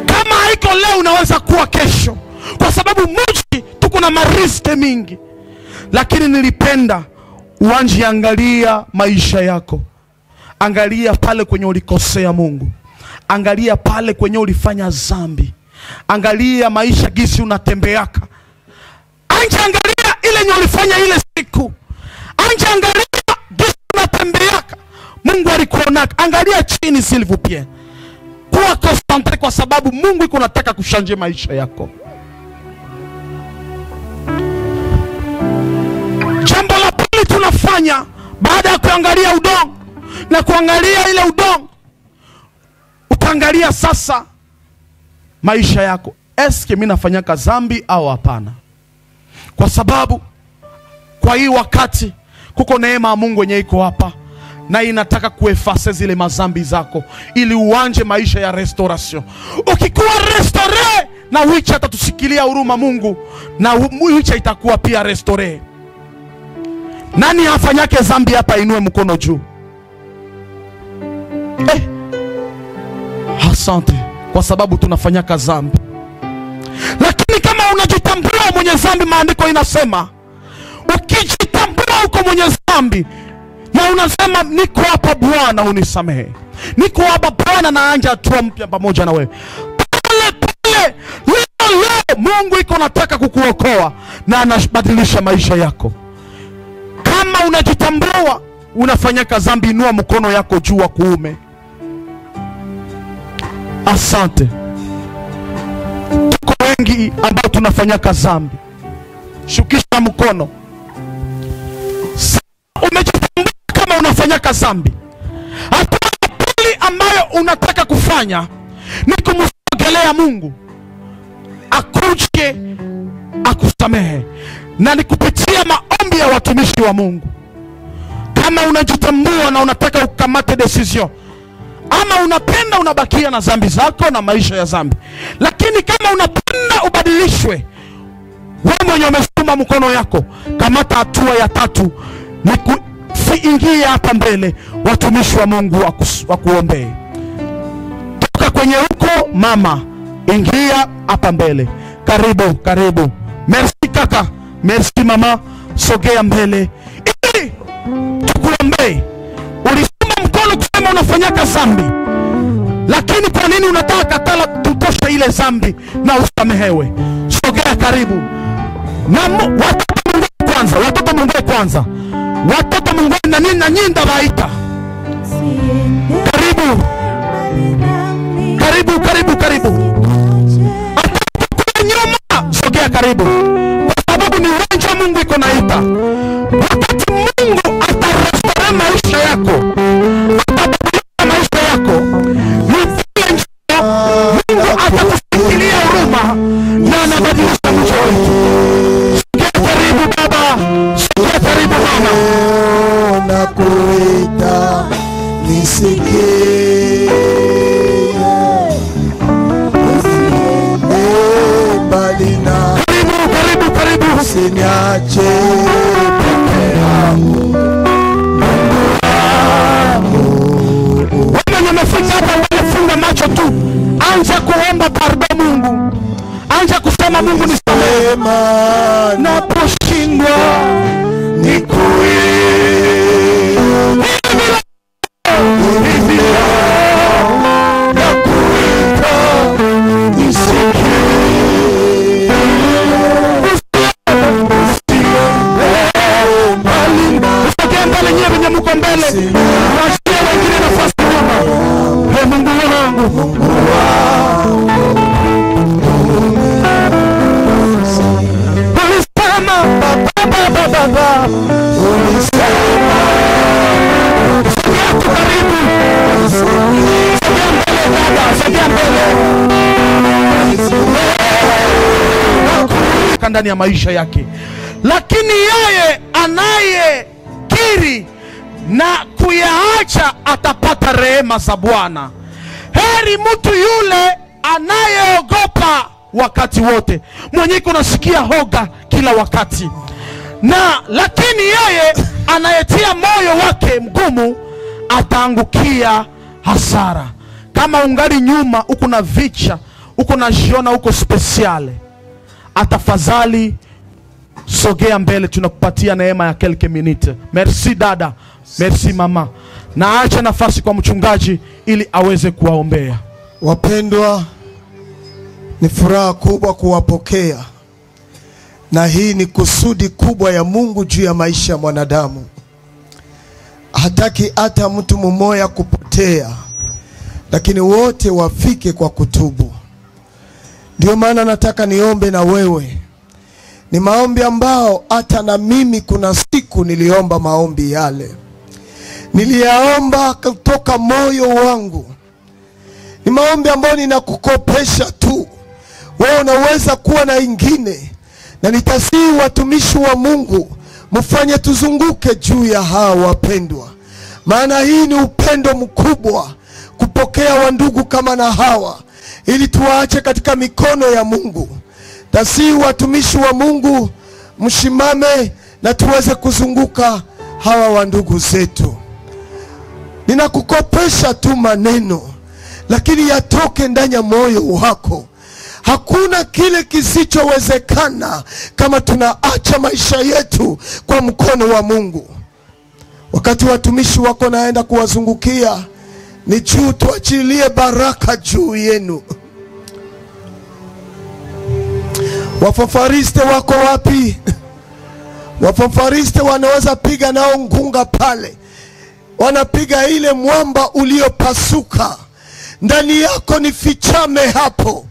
B: Kama haiko leo unaweza kuwa kesho, kwa sababu mji tuko na mariske mingi. Lakini nilipenda uanze angalia maisha yako. Angalia pale kwenye ulikosea Mungu. Angalia pale kwenye ulifanya dhambi. Angalia maisha gisi unatembeaka. Anja angalia ile yenye ulifanya ile siku. Anja angalia gisi unatembeaka. Mungu alikuona. Angalia chini s'il vous plaît. Kuwa concentré kwa sababu Mungu iko nataka kushanje maisha yako. Jambo la pili tunafanya baada ya kuangalia udongo na kuangalia ile udongo, utaangalia sasa maisha yako. Eske mimi nafanyaka dhambi au hapana? Kwa sababu kwa hii wakati kuko neema ya Mungu yenye iko hapa na inataka kuefase zile mazambi zako ili uanje maisha ya restoration. Ukikuwa restore na Wicha atatushikilia huruma Mungu, na Wicha itakuwa pia restore. Nani hafanyake dhambi hapa inue mkono juu? Asante, kwa sababu tunafanyaka dhambi. Lakini kama unajitambua mwenye dhambi, maandiko inasema ukijitambua uko mwenye dhambi na unasema niko hapa Bwana unisamehe, niko hapa Bwana naanja hatua mpya pamoja na wewe, pale pale leo leo Mungu iko nataka kukuokoa na anabadilisha maisha yako. Kama unajitambua unafanyaka dhambi, inua mkono yako juu wa kuume. Asante. Tuko wengi ambao tunafanyaka dhambi. Shukisha mkono. Umejitambua kama unafanyaka dhambi. Hatua ya pili ambayo unataka kufanya ni kumsogelea Mungu akuje akusamehe, na ni kupitia maombi ya watumishi wa Mungu. Kama unajitambua na unataka ukamate decision, ama unapenda unabakia na dhambi zako na maisha ya dhambi, lakini kama unapenda ubadilishwe, wewe mwenye umesukuma mkono yako, kamata hatua ya tatu, ni kuingia hapa mbele watumishi wa Mungu wakuombee. Toka kwenye huko mama, ingia hapa mbele. Karibu, karibu. Merci kaka, merci mama, sogea mbele ili tukuombee. Ulisema mkono kusema unafanyaka dhambi, lakini kwa nini unataka tala tutoshe ile dhambi na usamehewe? Sogea karibu. Na watoto Mungu kwanza, watoto Mungu kwanza, watoto Mungu na nini na nyinda baita. Karibu, karibu, karibu, karibu. Atakuwa nyuma, sogea karibu, kwa sababu ni uwanja Mungu iko naita. Wakati Mungu atarestore maisha yako, atabadilisha maisha yako, ni vile njia Mungu atakufikiria huruma na anabadilisha maisha yetu. Sogea karibu baba, sogea karibu mama.
A: Nakuita nisikie.
B: mko mbele, wachie wengine nafasi nyuma. Ee Mungu wangu, ulisema baba baba, ulisema sogea tu karibu, sogea mbele dada, sogea mbele ndani ya maisha yake. Lakini yeye anayekiri na kuyaacha atapata rehema za Bwana. Heri mtu yule anayeogopa wakati wote, mwenye kunasikia hoga kila wakati. Na lakini yeye anayetia moyo wake mgumu ataangukia hasara. Kama ungali nyuma, uko na vicha, uko na jiona uko speciale, atafadhali sogea mbele, tunakupatia neema ya quelques minutes. Merci dada, merci mama. Na acha nafasi kwa mchungaji ili aweze kuwaombea.
A: Wapendwa, ni furaha kubwa kuwapokea, na hii ni kusudi kubwa ya Mungu juu ya maisha ya mwanadamu. Hataki hata mtu mmoja kupotea, lakini wote wafike kwa kutubu. Ndio maana nataka niombe na wewe. Ni maombi ambao hata na mimi kuna siku niliomba maombi yale. Niliyaomba kutoka moyo wangu. Ni maombi ambayo ninakukopesha tu. Wewe unaweza kuwa na ingine. Na nitasihi watumishi wa Mungu mfanye tuzunguke juu ya hawa wapendwa. Maana hii ni upendo mkubwa kupokea wandugu kama na hawa, ili tuwaache katika mikono ya Mungu. Tasihi watumishi wa Mungu mshimame na tuweze kuzunguka hawa wandugu zetu. Ninakukopesha tu maneno, lakini yatoke ndani ya moyo wako. Hakuna kile kisichowezekana kama tunaacha maisha yetu kwa mkono wa Mungu. Wakati watumishi wako naenda kuwazungukia, ni juu tuachilie baraka juu yenu. Wafafariste wako wapi? Wafafariste wanaweza piga nao ngunga pale. Wanapiga ile mwamba uliopasuka. Ndani yako ni fichame hapo.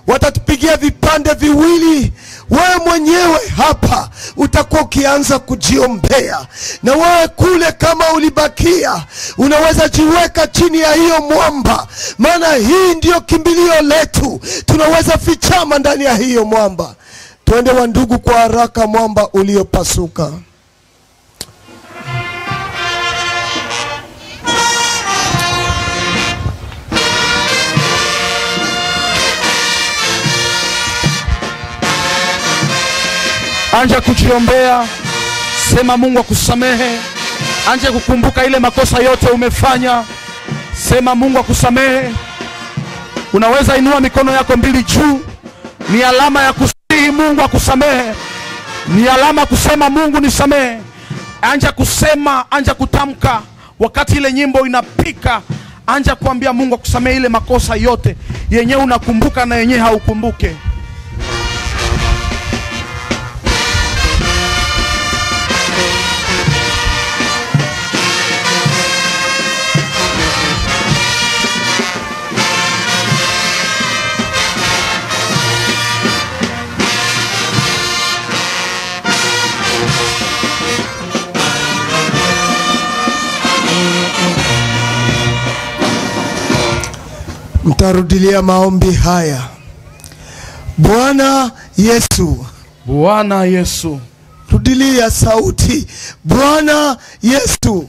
A: Watatupigia vipande viwili. Wewe mwenyewe hapa utakuwa ukianza kujiombea. Na wewe kule kama ulibakia, unaweza jiweka chini ya hiyo mwamba. Maana hii ndiyo kimbilio letu. Tunaweza fichama ndani ya hiyo mwamba. Tuende wandugu kwa haraka, mwamba uliopasuka.
B: Anja kujiombea, sema Mungu akusamehe. Anja kukumbuka ile makosa yote umefanya, sema Mungu akusamehe. Unaweza inua mikono yako mbili juu, ni alama ya kusihi Mungu akusamehe, ni alama kusema Mungu nisamehe. Anja kusema, anja kutamka. Wakati ile nyimbo inapika, anja kuambia Mungu akusamehe ile makosa yote yenye unakumbuka na yenye haukumbuke.
A: Mtarudilia maombi haya. Bwana Yesu.
B: Bwana Yesu.
A: Rudilia sauti. Bwana Yesu.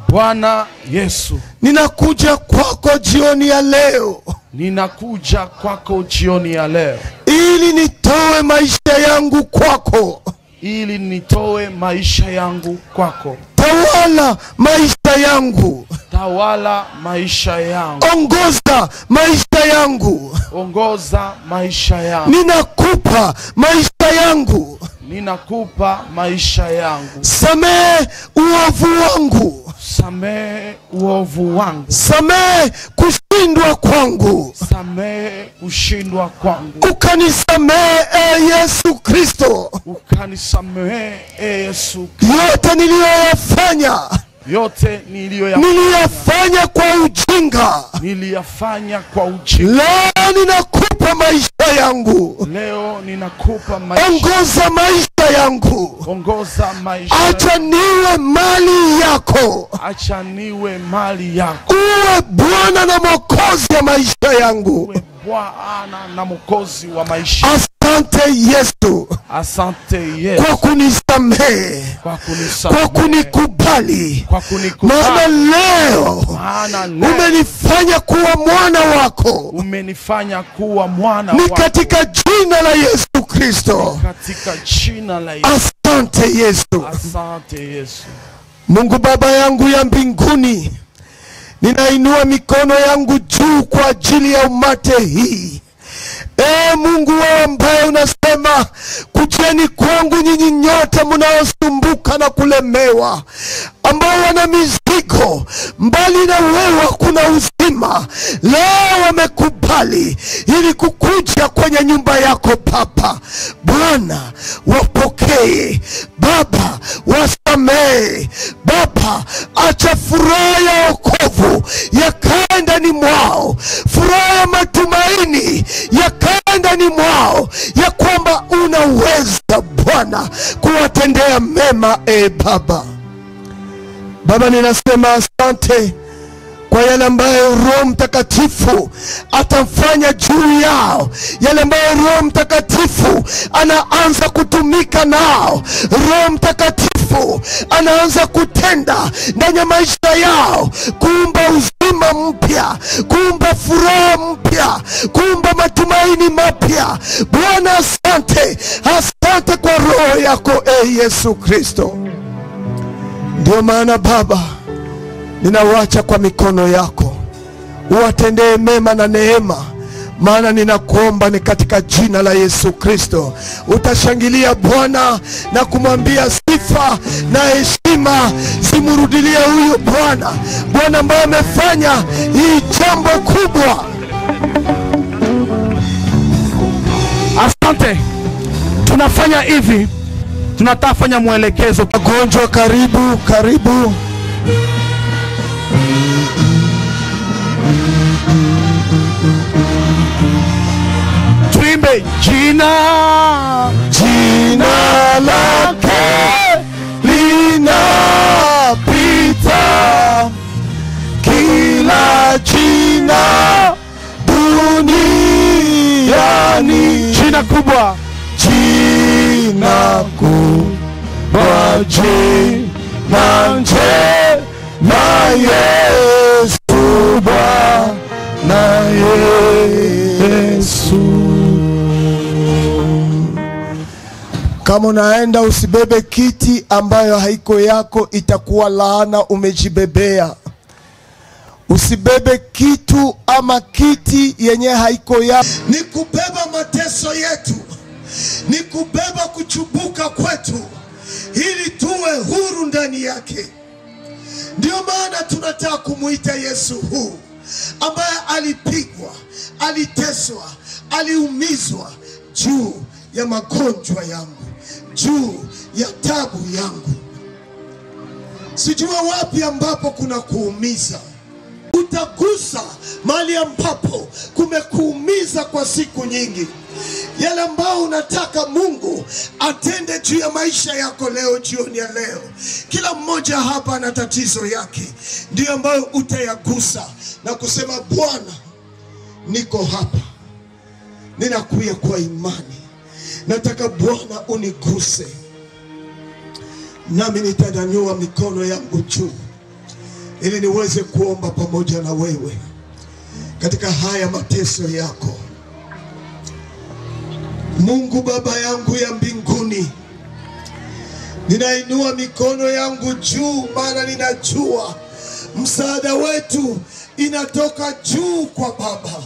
B: Bwana Yesu.
A: Ninakuja kwako jioni ya leo.
B: Ninakuja kwako jioni ya leo.
A: Ili nitoe maisha yangu kwako.
B: Ili nitoe maisha yangu kwako.
A: Tawala maisha yangu.
B: Tawala maisha yangu.
A: Ongoza maisha yangu.
B: Ongoza maisha yangu.
A: Ninakupa maisha yangu.
B: Ninakupa maisha yangu.
A: Samehe uovu wangu.
B: Samehe uovu wangu.
A: Samehe kushindwa kwangu.
B: Samehe kushindwa kwangu.
A: Ukanisamehe Yesu Kristo.
B: Ukanisamehe Yesu Kristo.
A: Yote niliyoyafanya.
B: Yote
A: niliyafanya kwa ujinga,
B: niliyafanya kwa ujinga.
A: Leo ninakupa maisha yangu.
B: Leo ninakupa maisha.
A: Ongoza maisha yangu.
B: Ongoza maisha.
A: Acha niwe mali yako.
B: Acha niwe mali yako.
A: Uwe Bwana na Mwokozi wa maisha yangu.
B: Uwe Bwana na Mwokozi wa maisha.
A: Asante Yesu.
B: Asante Yesu.
A: Kwa kunisamehe.
B: Kwa kunisamehe.
A: Kwa kunikubali.
B: Kwa kunikubali.
A: Maana leo umenifanya kuwa mwana wako.
B: Umenifanya kuwa mwana wako.
A: Ni katika jina la Yesu Kristo.
B: Katika jina la Yesu.
A: Asante Yesu.
B: Asante Yesu.
A: Mungu Baba yangu ya mbinguni, ninainua mikono yangu juu kwa ajili ya umate hii. Ee Mungu wewe ambaye unasema kujeni kwangu nyinyi nyote mnaosumbuka na kulemewa, ambao wana mizigo, mbali na wewe kuna uzima. Leo wamekubali ili kukuja kwenye nyumba yako Baba. Bwana wapokee, Baba wasamehe, Baba acha furaha ya wokovu yakae ndani mwao, furaha ya matumaini yakae ndani mwao, ya kwamba unaweza Bwana kuwatendea mema. E Baba, Baba ninasema asante kwa yale ambayo Roho Mtakatifu atamfanya juu yao, yale ambayo Roho Mtakatifu anaanza kutumika nao. Roho Mtakatifu anaanza kutenda ndani ya maisha yao, kuumba uzima mpya, kuumba furaha mpya, kuumba matumaini mapya. Bwana asante, asante kwa Roho yako e Yesu Kristo. Ndio maana Baba ninawacha kwa mikono yako, uwatendee mema na neema, maana ninakuomba ni katika jina la Yesu Kristo. Utashangilia Bwana na kumwambia sifa na heshima zimurudilie huyu Bwana, Bwana ambaye amefanya hii jambo kubwa.
B: Asante. Tunafanya hivi, tunatafanya mwelekezo.
A: Wagonjwa karibu, karibu.
B: Tuimbe jina,
A: jina lake linapita kila jina duniani.
B: Jina kubwa,
A: jina kubwa, jina njema Yesu, Bwana Yesu. Kama unaenda usibebe kiti ambayo haiko yako, itakuwa laana umejibebea. Usibebe kitu ama kiti yenye haiko yako. Ni kubeba mateso yetu, ni kubeba kuchubuka kwetu, ili tuwe huru ndani yake. Ndio maana tunataka kumuita Yesu huu ambaye alipigwa, aliteswa, aliumizwa juu ya magonjwa yangu, juu ya tabu yangu. Sijua wapi ambapo kuna kuumiza. Utagusa mahali ambapo kumekuumiza kwa siku nyingi. Yale ambao unataka Mungu atende juu ya maisha yako leo, jioni ya leo. Kila mmoja hapa ana tatizo yake, ndio ambayo utayagusa na kusema Bwana, niko hapa, ninakuja kwa imani, nataka Bwana uniguse. Nami nitanyanyua mikono yangu juu ili niweze kuomba pamoja na wewe katika haya mateso yako. Mungu Baba yangu ya mbinguni, ninainua mikono yangu juu, maana ninajua msaada wetu inatoka juu kwa Baba.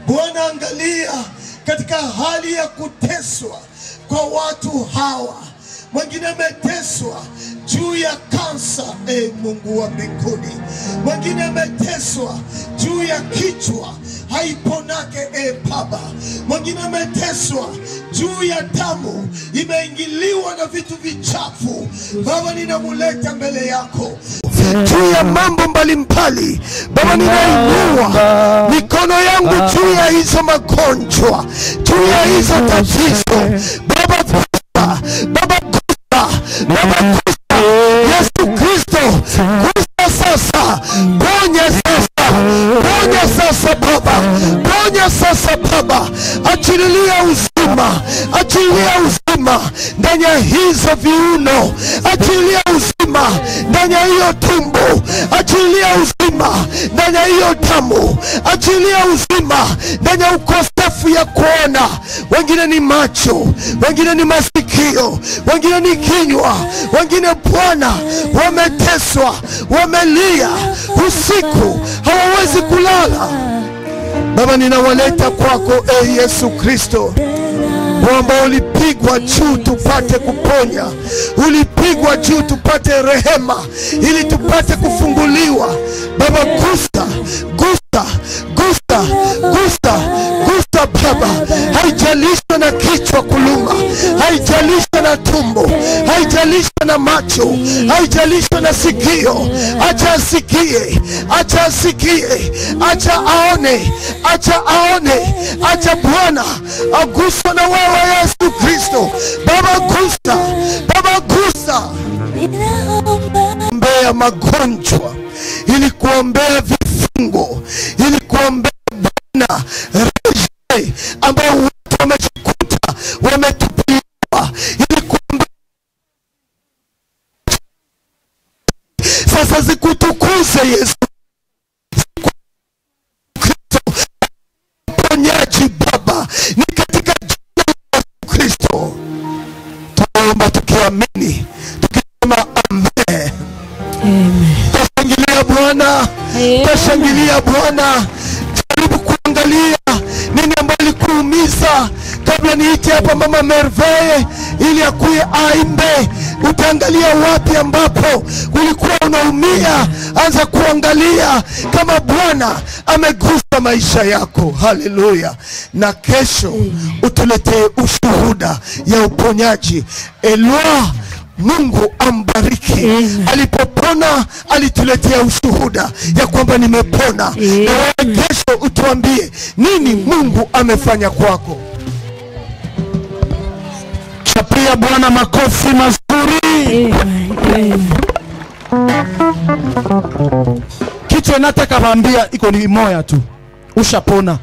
A: Bwana, angalia katika hali ya kuteswa kwa watu hawa. Mwingine ameteswa juu ya kansa, Mungu wa mbinguni. Mwingine ameteswa juu ya kichwa, haiponake. E Baba, mwingine ameteswa juu ya damu imeingiliwa na vitu vichafu. Baba, ninamuleta mbele yako juu ya mambo mbalimbali. Baba, ninainua mikono yangu juu ya hizo magonjwa, juu ya hizo tatizo. Baba, gusa. Baba, gusa. Baba, gusa. Yesu Kristo, gusa sasa, ponya sasa, ponya sasa Baba, ponya sasa Baba, achilia uzima, achilia uzima ndani ya hizo viuno, achilia uzima ndani ya hiyo tumbo, achilia uzima ndani ya hiyo damu, achilia uzima ndani ya ukosefu ya kuona. Wengine ni macho, wengine ni masikio, wengine ni kinywa, wengine Bwana wameteswa, wamelia usiku, hawawezi kulala. Baba, ninawaleta kwako, e Yesu Kristo, kwamba ulipigwa juu tupate kuponya, ulipigwa juu tupate rehema, ili tupate kufunguliwa. Baba, gusa, gusa, gusa, gusa, gusa Baba. Haijalishwa na kichwa kuluma, haijalishwa na tumbo, haijalishwa na macho, haijalishwa na sikio. Acha asikie, acha asikie, acha aone, acha aone, acha Bwana aguswe na wewe Yesu Kristo. Baba, gusa, Baba, gusa. Kuombea magonjwa, ili kuombea vifungo, ili kuombea Bwana reje ambao watu wamejikuta wametupiliwa, ili kuombea sasa zikutukuze Yesu Kristo ponyaji. Baba, ni katika jina la Yesu Kristo tunaomba tukiamini, tukisema amen. Tashangilia Bwana, tashangilia Bwana. Jaribu kuangalia nini ambayo ilikuumiza. Kabla niite hapa Mama Merveille ili akuye aimbe, utaangalia wapi ambapo ulikuwa unaumia. Anza kuangalia kama Bwana amegusa maisha yako. Haleluya. Na kesho utuletee ushuhuda ya uponyaji. Elwa, Mungu ambariki. Alipopona alituletea ushuhuda ya kwamba nimepona. Na wewe kesho utuambie nini Mungu amefanya kwako.
B: Chapia Bwana makofi mazuri. Kitu nataka kuambia iko ni moya tu, ushapona.